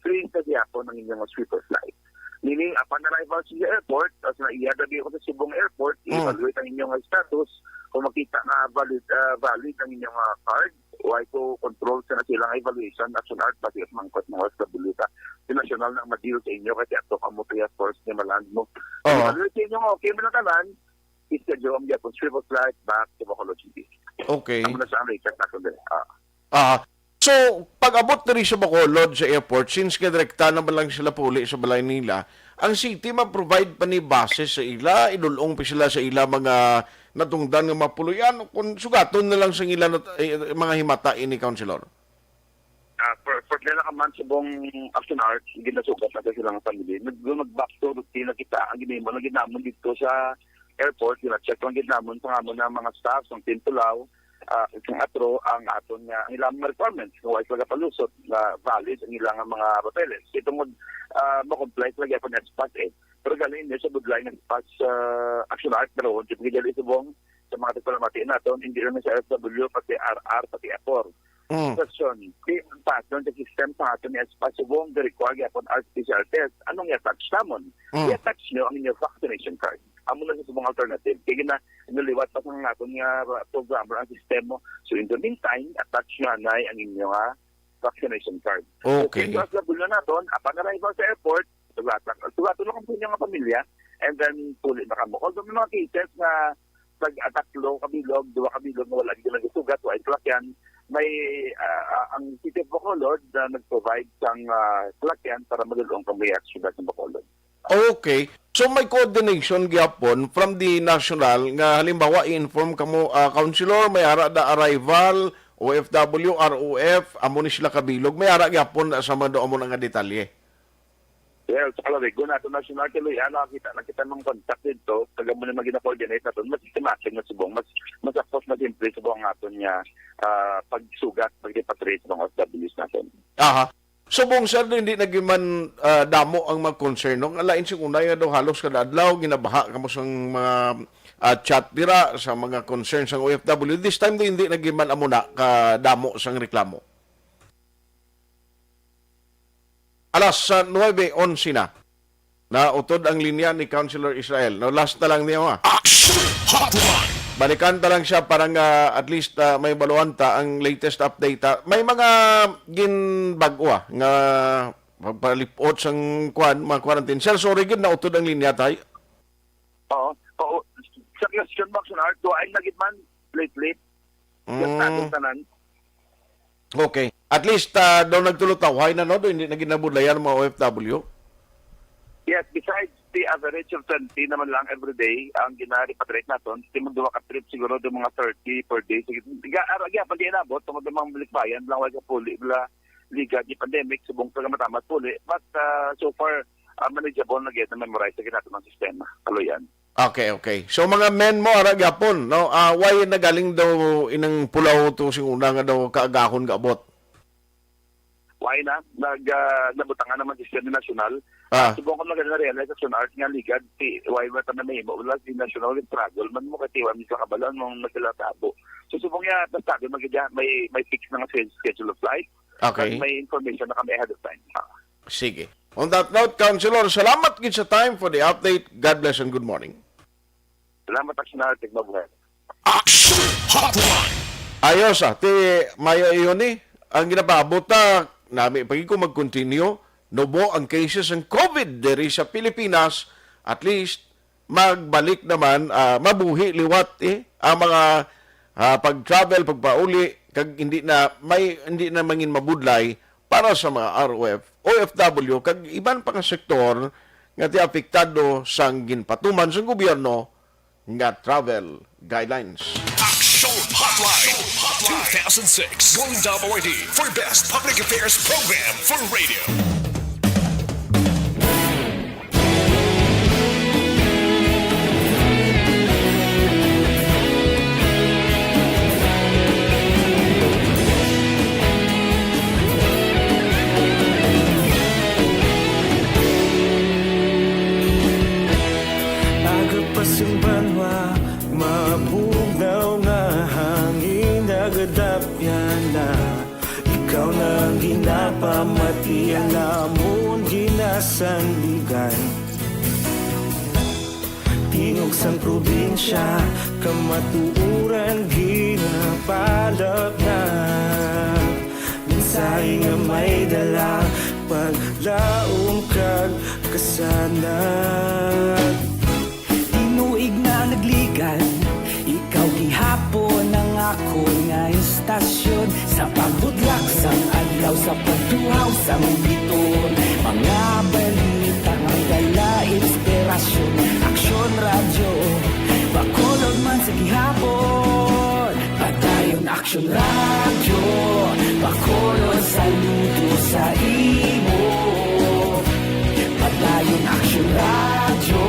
free sa gyapon ang inyong sweeper flight. Meaning, upon arrival sa airport, as na iya dabi ko sa Subong Airport, Mm. i-evaluate ang inyong status. Kung makita nga valid, ah, valid ang inyong, ah, card, why ko control sa na silang evaluation, Action Art, basi at mangkot ng O F W ka. Si national na ang ma-deal sa inyo kasi ato ka mo kaya force niya maland mo. Oo. Evaluate sa inyo nga okay mo na tanan, schedule ang gyapon swivel flight back to Bacolod City. Okay. Amo na sa ang latest na kundi. Ah. Ah, so, pag-abot diri sa Bacolod, sa airport, since nga direkta naman lang sila pauli sa balay nila, ang city mag-provide pa ni bases sa ila, idulong pa sila sa ila mga natungdan nga mga puloy-an, o kung sugaton na lang sa ila nat-, eh, mga himata ini, Councilor? Ah, for, for pila ka months, subong Action Art, ginasugat na sa silang family. Nag-, nag-back to routine na kita. Ang ginimo na ginamon dito sa airport, gina-check lang gid namon sa amon na mga staff, ang Team Tulaw, ah, kung atro ang aton nga, ang ilang mga requirements, kung wala sila palusot na valid ang ilang mga papeles. Kay tungod, ah, ma-comply sila gyapon S PAS eh. Pero galing niya sa budlay ng S PAS, ah, Action Art, pero kung di gali subong sa mga tagpalamati naton, hindi lang sa O F W, pati R R, pati Apor. Mm. Question, di ang pattern sa system sa aton ni S PAS subong, the require gyapon R T P C R test. Anong i-attach namon? Mm. I-attach nyo ang inyong vaccination card. Amo na sa subong alternative. Kaya na, naliwat pa sa nga akong nga programmer ang sistema. So, in the meantime, attach nyo anay ang inyong, ah, vaccination card. Okay. So, sa bulan naton, upon arrival sa airport, sugaton, sugaton lang ang inyong pamilya, and then puli na kamo. Although may mga cases na nag-ataklo kabilog, duha kabilog na wala gid nagsugat, wala salakyan, may, ah, ang City of Bacolod na nag-provide sang, ah, salakyan para madulong kamo sa siyudad ng Bacolod. Okay. So may coordination gyapon from the national nga halimbawa i-inform kamo, ah, councilor, may ara da arrival, O F W, R O F, amo ni sila kabilog, may ara gyapon na sa mga amo na nga detalye. Well, sa Calarigo na ito national kay Luyan, nakakita na kita ng contact dito, taga mo na magina-coordinate natin, mas systematic na subong, mas, mas apos na simple subong ang aton nga, ah, pagsugat, pag-repatriate ng O F Ws natin. Aha. Subong, sir, hindi na gyud man, ah, damo ang mga concern, no? Ang lain sing unay nga daw halos kada adlaw ginabaha kamo sang mga, ah, chat dira sa mga concerns sang O F W. This time, di, hindi na gyud man amo na kadamo sang reklamo. Alas, ah, nuebe onse na. Nautod ang linya ni Councilor Israel. No, last na lang niyo, ha. Action Hotline. Balikan ta lang siya para nga at least, ah, may baluan ta ang latest update, ha. May mga ginbag-o, ah, nga pagpalipot sang kwan, mga quarantine. Sir, sorry gid, nautod ang linya, tay. Oo. Oo. Sa question, Max Leonardo, ay nagit man, Late-late. Yes, Mm. Tanan. Okay. At least, ah, daw nagtulutawhay na, no? Daw hindi na ginabudlayan ang mga O F W. Yes, besides the average of twenty naman lang every day ang gina-repatriate naton, sa mga duha ka trip siguro, daw mga thirty per day. Sige, ga-, ara, gyapon di inabot, tungod ang mga balikbayan, lang wala puli, wala liga, di pandemic, subong pa nga matamat puli. But, ah, so far, ah, manageable na gyud, na-memorize na gyud naton ang sistema. Kaluyan. Okay, okay. So, mga men mo, ara gyapon, no? Ah, why nagaling daw inang pulaw to sing una nga daw kaagahon gaabot? Why na? Nag, ah, nabutangan naman si Sir National. Ah. Subong ko na realize sa Sunart nga ligad, si, why ba tayo mahimo? Wala si National, struggle man mo, kay tiwan mo sa kabalan mong nagkala tabo. So, subong niya, basta, may, may, may fix na nga schedule of flight. Okay. Kag may information na kami ahead of time. Ah. Sige. On that note, Councilor, salamat gid sa time for the update. God bless and good morning. Salamat, Action Arctic. Mabuhay. Action Hotline. Ayos, ah. Ti, mayo iyon ni. Ang ginapaabot ta, nami pa gid ko mag-continue. Nubo ang cases ng COVID diri sa Pilipinas. At least, magbalik naman, ah, mabuhi liwat, eh, ang mga, ah, pag-travel, pagpauli, kag hindi na, may, hindi na mangin mabudlay para sa mga R O F, O F W, kag iban pa nga sektor nga ti apektado sang ginpatuman sang gobyerno nga travel guidelines. Action Hotline, two thousand six, Golden Dove Awardee for Best Public Affairs Program for Radio. Aga pa sing banwa, mabugnaw nga hangin, nagadapyan na. Ikaw na ang ginapamati, ang amon ginasandigan. Tingog sang probinsya, kamatuoran ginapalapnag. Mensahe nga may dala, paglaom kag kasanag. Tinuig na nagligad, ikaw gihapon ang akon nga istasyon. Sa pagbudlak sang adlaw, sa pagtuhaw sang bituon, mga balita nga may dala inspirasyon. Aksyon Radyo, Bacolod man sa gihapon. Padayon Aksyon Radyo, Bacolod, saludo sa imo. Padayon Aksyon Radyo,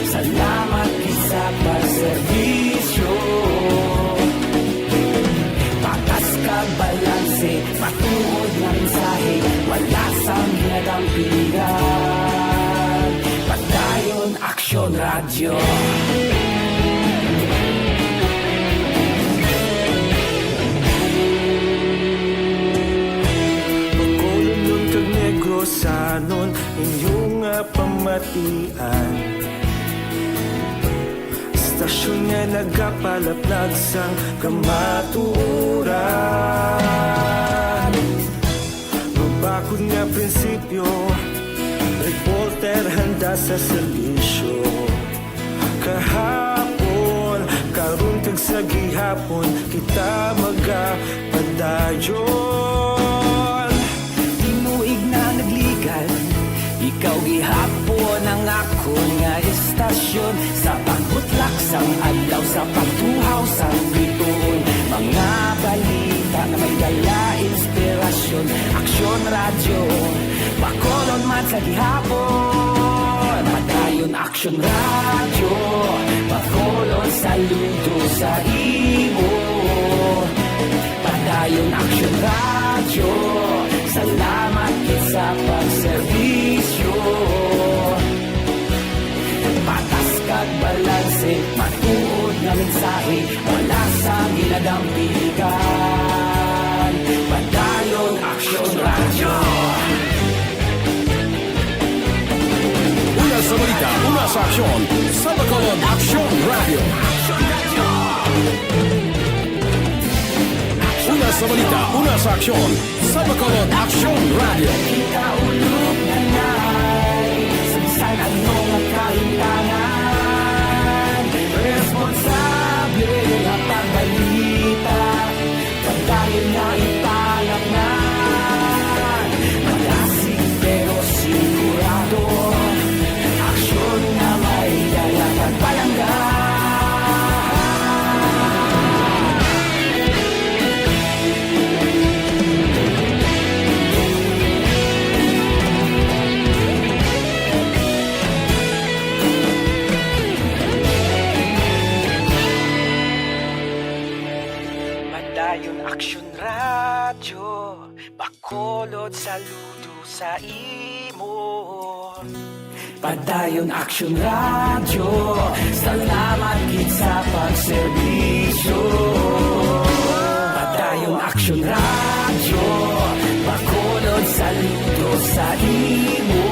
salamat gid sa pagserbisyo. Patas kag balanse, matuod nga mensahe, wala sang ginadampigan. Padayon Aksyon Radyo. Bacolod kag Negrosanon, inyo nga pamatian. Istasyon nga nagapalaplag sang kamatuoran. Mabakod nga prinsipyo, reporter handa sa serbisyo. Kahapon, karon kag sa gihapon, kita magapadayon. Tinuig na nagligad, ikaw gihapon ang akon nga istasyon. Sa pagbutlak sang adlaw, sa pagtuhaw sang bituon, mga balita nga may dala inspirasyon. Aksyon Radyo, Bacolod man sa gihapon. Padayon Aksyon Radyo, Bacolod, saludo sa imo. Padayon Aksyon Radyo, salamat gid sa pagserbisyo. Patas kag balanse, matuod nga mensahe, wala sang ginadampigan. Padayon Aksyon Radyo. Una sa balita, una sa aksyon, sa Bacolod Aksyon Radyo. Una sa balita, una sa aksyon, sa Bacolod Aksyon Radyo. Kita ulog na nai, sa bisan ano nga kahimtangan, responsable nga pagbalik. Padayon Aksyon Radyo, Bacolod, saludo sa imo. Padayon Aksyon Radyo, salamat gid sa pagserbisyo. Padayon Aksyon Radyo, Bacolod, saludo sa imo.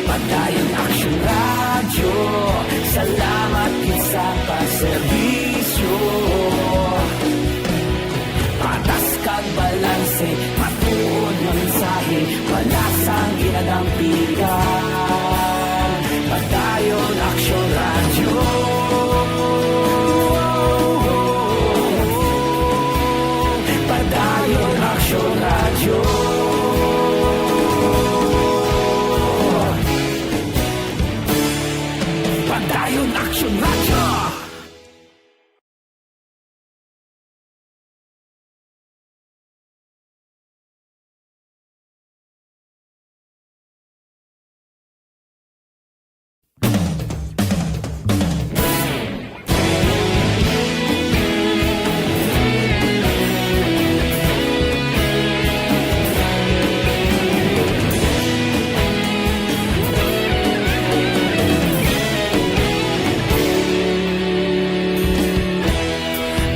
Padayon Aksyon Radyo, salamat gid sa pagserbisyo. Patas kag balanse, matuod nga mensahe, wala sang ginadampigan. Padayon Aksyon Radyo. Padayon Aksyon Radyo. Padayon Aksyon Radyo.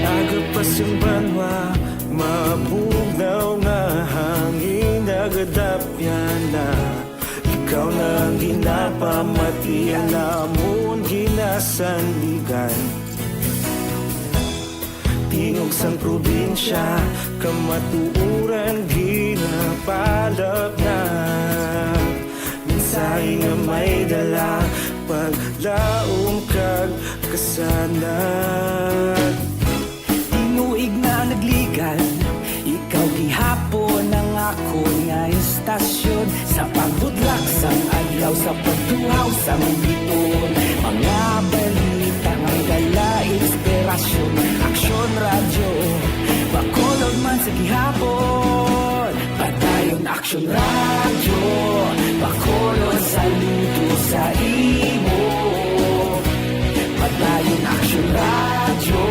Aga pa sing banwa, mabugnaw nga hangin, nagadapyan na. Ikaw na ang ginapamatian namon, ginasandigan. Tingog sang probinsya, kamatuoran ginapalapnag. Mensahe nga may dala, paglaom kag kasanag. Tinuig na nagligad, ikaw gihapon ang akon nga istasyon. Sa pagbudlak sang adlaw, sa pagtuhaw sang bituon, mga balita nga may dala inspirasyon. Aksyon Radyo, Bacolod man sa gihapon. Padayon Aksyon Radyo, Bacolod, saludo sa imo. Padayon Aksyon Radyo,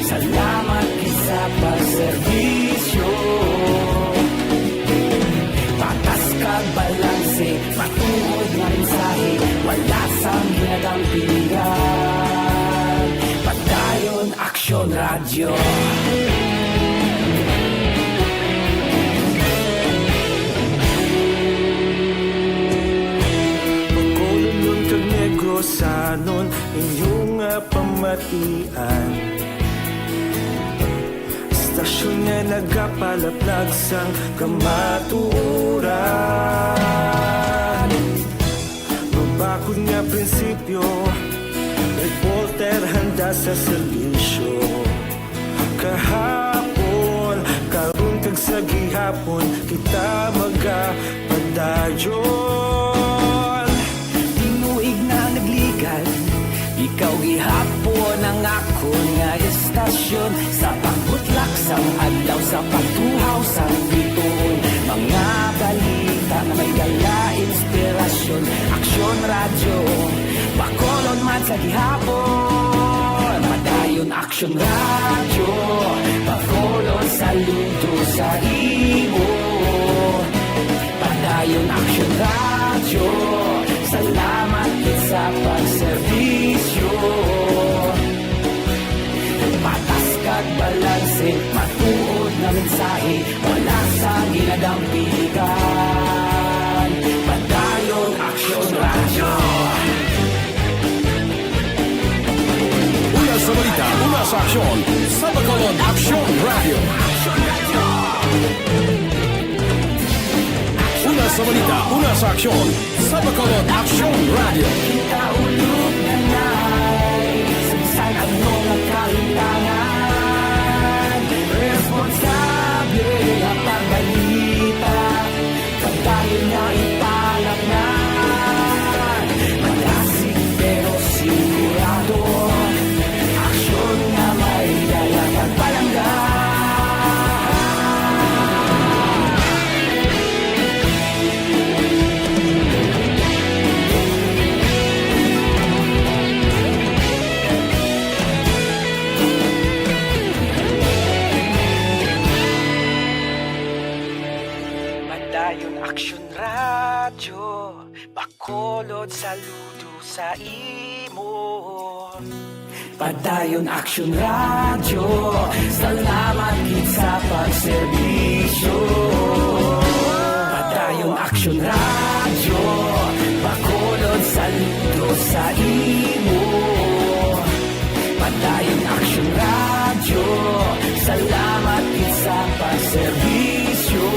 salamat gid sa pagserbisyo. Patas kag balanse, matuod nga mensahe, wala sang ginadampigan. Padayon Aksyon Radyo. Bacolodnon kag Negrosanon, inyo nga pamatian. Istasyon nga nagapalaplag sang kamatuoran. Mabakod nga prinsipyo, reporter handa sa serbisyo. Kahapon, karon kag sa gihapon, kita magapadayon. Tinuig na nagligad, ikaw gihapon ang akon nga istasyon. Sa pagbutlak sang adlaw, sa pagtuhaw sang bituon, mga balita nga may dala inspirasyon. Aksyon Radyo, Bacolod man sa gihapon. Padayon Aksyon Radyo, Bacolod, saludo sa imo. Padayon Aksyon Radyo, salamat gid sa pagserbisyo. Patas kag balanse, matuod nga mensahe, wala sang ginadampigan. Padayon Aksyon Radyo. Una sa balita, una sa aksyon, sa Bacolod Aksyon Radyo. Una sa balita, una sa aksyon, sa Bacolod Aksyon Radyo. Kita ulog na nai, sa bisan ano nga kahitangan, responsable nga pagbalita. Padayon nga ipalapngan, malasig pero sigurado. Aksyon nga may dala kag palangga. Saludo sa imo. Padayon Aksyon Radyo, salamat gid sa pagserbisyo. Padayon Aksyon Radyo, Bacolod, saludo sa imo. Padayon Aksyon Radyo, salamat gid sa pagserbisyo.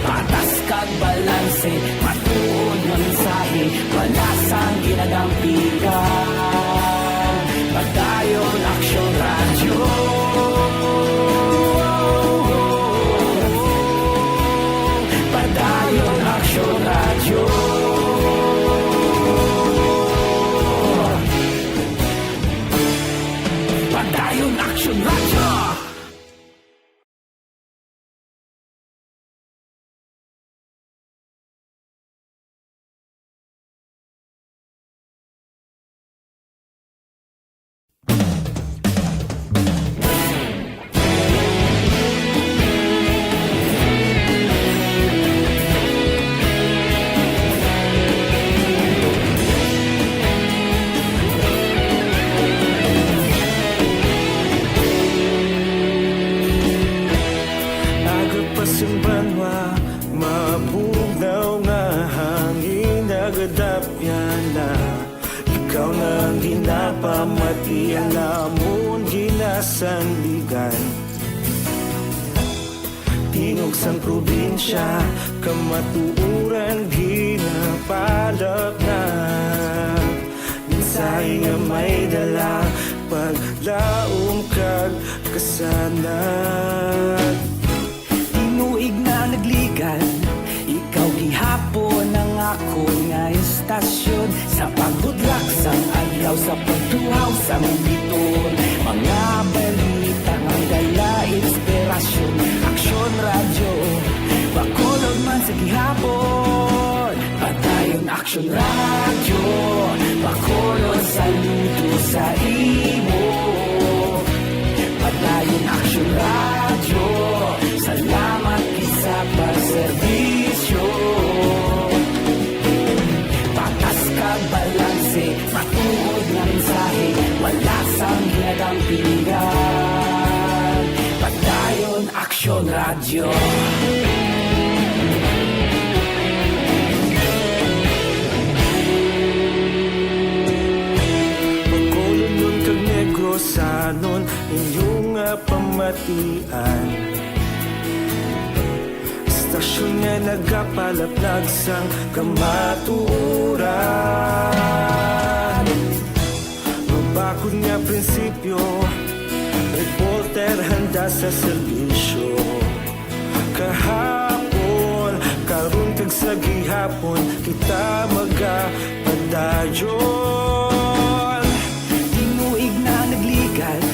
Patas kag balanse, matuod nga mensahe, wala sang ginadampigan. Padayon Aksyon Radyo. Padayon Aksyon Radyo. Padayon Aksyon Radyo. Aga pa sing banwa, mabugnaw nga hangin nagadapyan na. Ikaw na ang ginapamati, ang amon ginasandigan. Tingog sang probinsya, kamatuoran ginapalapnag. Mensahe nga may dala, paglaom kag kasanag. Tinuig na nagligan, ikaw gihapon ang akon nga istasyon. Sa pagbutlak sang adlaw, sa pagtuhaw sang biton, mga balita nga dala inspirasyon. Aksyon Radyo, Bacolod man sa gihapon. Padayon Aksyon Radyo, Bacolod, saludo sa imo. Padayon Aksyon Radyo, salamat gid sa pagserbisyo. Patas kag balanse, matuod nga mensahe, wala sang ginadampigan. Padayon Aksyon Radyo. Bacolodnon kag Negrosanon, inyo nga pamatian. Istasyon nga nagapalaplag sang kamatuoran. Mabakod nga prinsipyo, reporter handa sa serbisyo. Kahapon, karon kag sa gihapon, kita magapadayon. Tinuig na nagligan,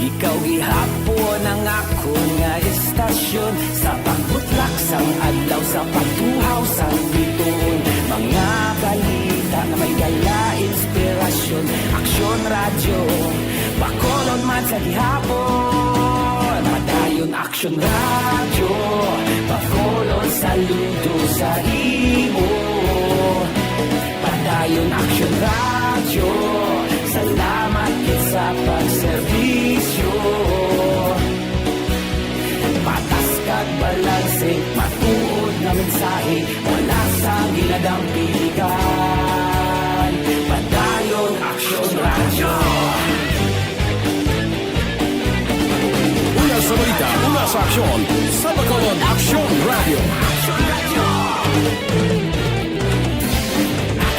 ikaw gihapon ang akon nga istasyon. Sa pagbutlak sang adlaw, sa pagtuhaw sang biton, mga balita nga may dala inspirasyon. Aksyon Radyo, Bacolod man sa gihapon. Padayon Aksyon Radyo, Bacolod, saludo sa imo. Padayon Aksyon Radyo, salamat gid sa pagserbisyo. Patas kag balanse, matuod nga mensahe, wala sang ginadampigan. Padayon Aksyon Radyo. Una sa balita, una sa aksyon, sa Bacolod Aksyon Radyo.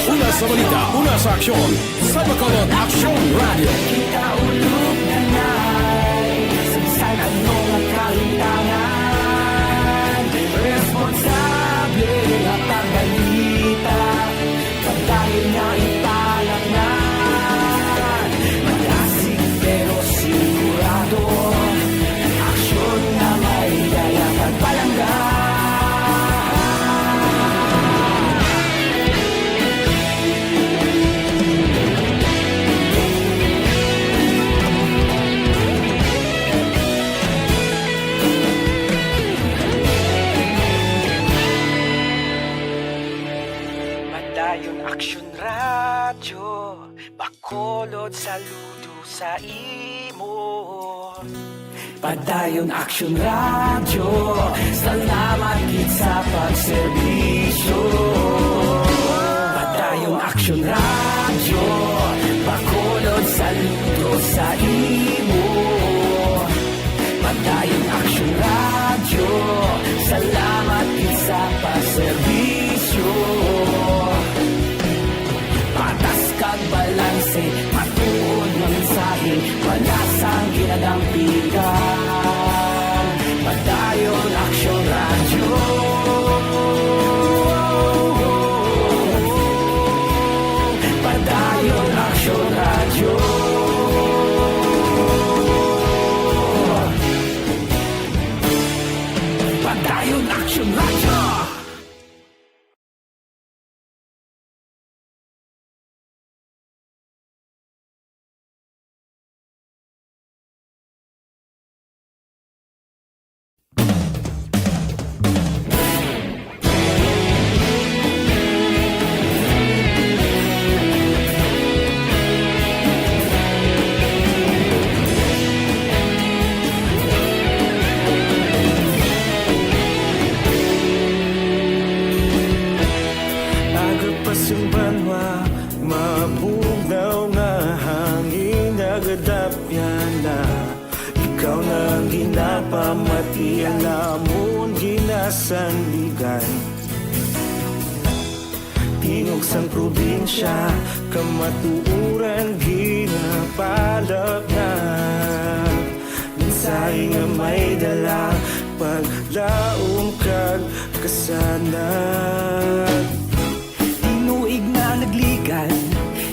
Una sa balita, una sa aksyon, sa Bacolod Aksyon Radyo. Kita ulog na nay, sa bisan ano nga kahitangan, responsable nga pagbalita. Pagdahil nga ipalaknan, malasig pero sigurado, aksyon nga may dala pagpalangga. Saludo sa imo. Padayon Aksyon Radyo, salamat gid sa pagserbisyo. Padayon Aksyon Radyo, Bacolod, saludo sa imo. Padayon Aksyon Radyo, salamat gid sa pagserbisyo. Patas kag balanse, matuod nga mensahe, wala sang ginadampigan. Padayon Aksyon Radyo. Padayon Aksyon Radyo. Padayon Aksyon Radyo. Aga pa sing banwa, mabugnaw nga hangin nagadapyan na. Ikaw na ang ginapamati, ang amon ginasandigan. Tingog sang probinsya, kamatuoran ginapalapnag. Mensahe nga may dala, paglaom kag kasanag. Tinuig na nagligan,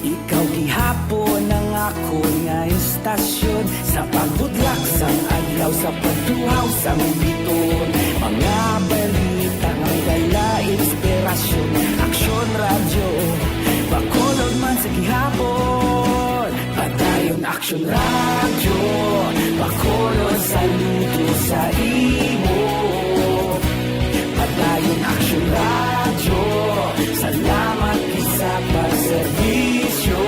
ikaw gihapon ang akon nga istasyon. Sa pagbutlak sang adlaw, sa pagtuhaw sang biton, mga balita nga may dala inspirasyon. Aksyon Radyo, Bacolod man sa gihapon. Padayon Aksyon Radyo, Bacolod, saludo sa imo. Padayon Aksyon Radyo, salamat gid sa pagserbisyo.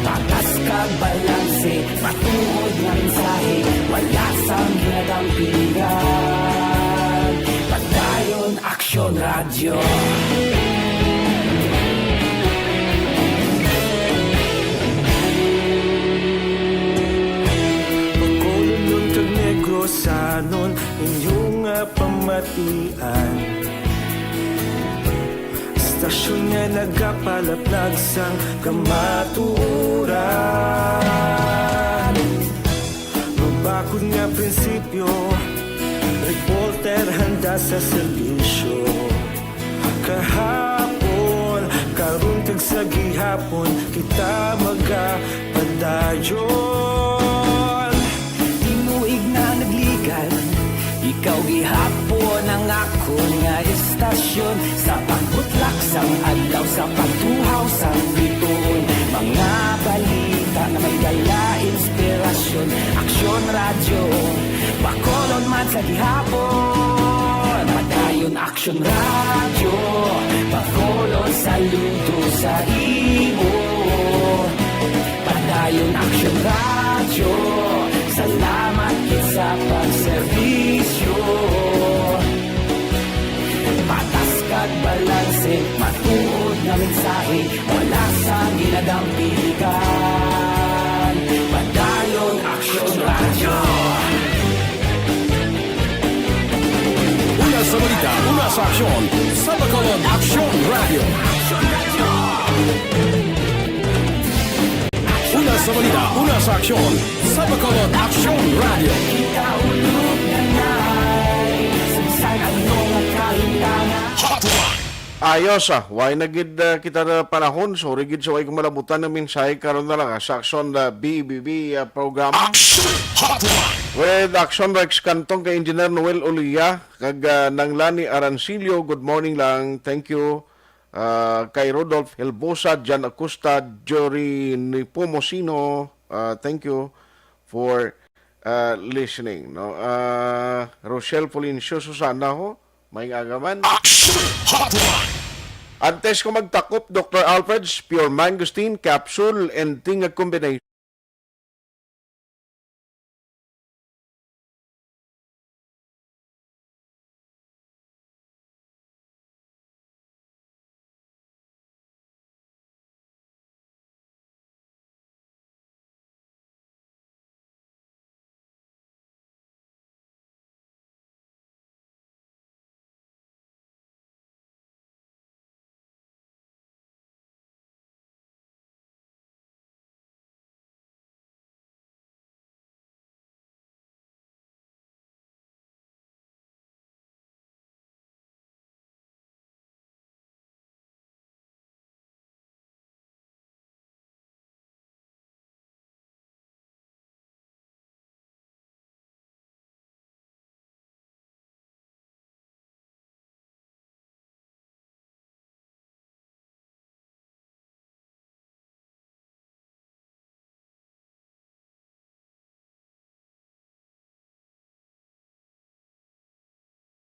Patas kag balanse, matuod nga mensahe, wala sang ginadampigan. Padayon Aksyon Radyo. Bacolodnon kag Negrosanon, inyo nga pamatian. Istasyon nga nagapalaplag sang kamatuoran. Mabakod nga prinsipyo, reporter handa sa serbisyo. Kahapon, karon kag sa gihapon, kita magapadayon. Tinuig na nagligan, ikaw gihapon ang akon nga istasyon. Sa pagbutlak sang adlaw, sa pagtuhaw sang biton, mga balita nga may dala inspirasyon. Aksyon Radyo, Bacolod man sa gihapon. Padayon Aksyon Radyo, Bacolod, saludo sa imo. Padayon Aksyon Radyo, salamat gid sa pagserbisyo. Patas kag balanse, matuod nga mensahe, wala sang ginadampigan. Padayon Aksyon Radyo. Una sa balita, una sa aksyon, sa Bacolod Aksyon Radyo. Una sa balita, una sa aksyon, sa Bacolod Aksyon Radyo. Hotline. Ayos, ah. Way na gid, ah, kita na panahon. Sorry gid sa way ko malabutan na mensahe karon na lang, ah, sa Aksyon, ah, B B B, ah, programa. Aksyon Hotline. With Aksyon Rex Cantong kay Engineer Noel Ulia, kag, ah, Nang Lani Arancilio, good morning lang. Thank you. Ah, kay Rodolph Helbosa, Jan Acosta, Jory Nepomuceno, ah, thank you for, ah, listening, no? Ah, Rochelle Polincio, Susana, ho, may agaman. Action Hotline! Antes ko magtakop, Doktor Alfred's Pure Mangosteen Capsule and Tinga Combination.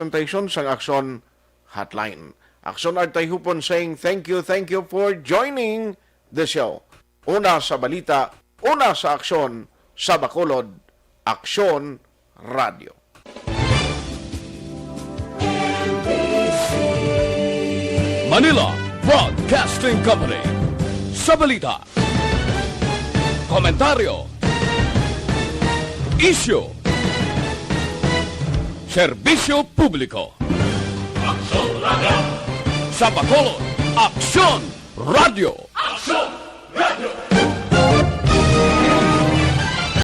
Presentation sang Aksyon Hotline. Aksyon Artay Hupon saying, "Thank you, thank you for joining the show." Una sa balita, una sa aksyon, sa Bacolod, Aksyon Radio. Manila Broadcasting Company. Sa balita, komentaryo, isyu, serbisyo publiko. Aksyon Radio. Sa Bacolod, Aksyon Radio.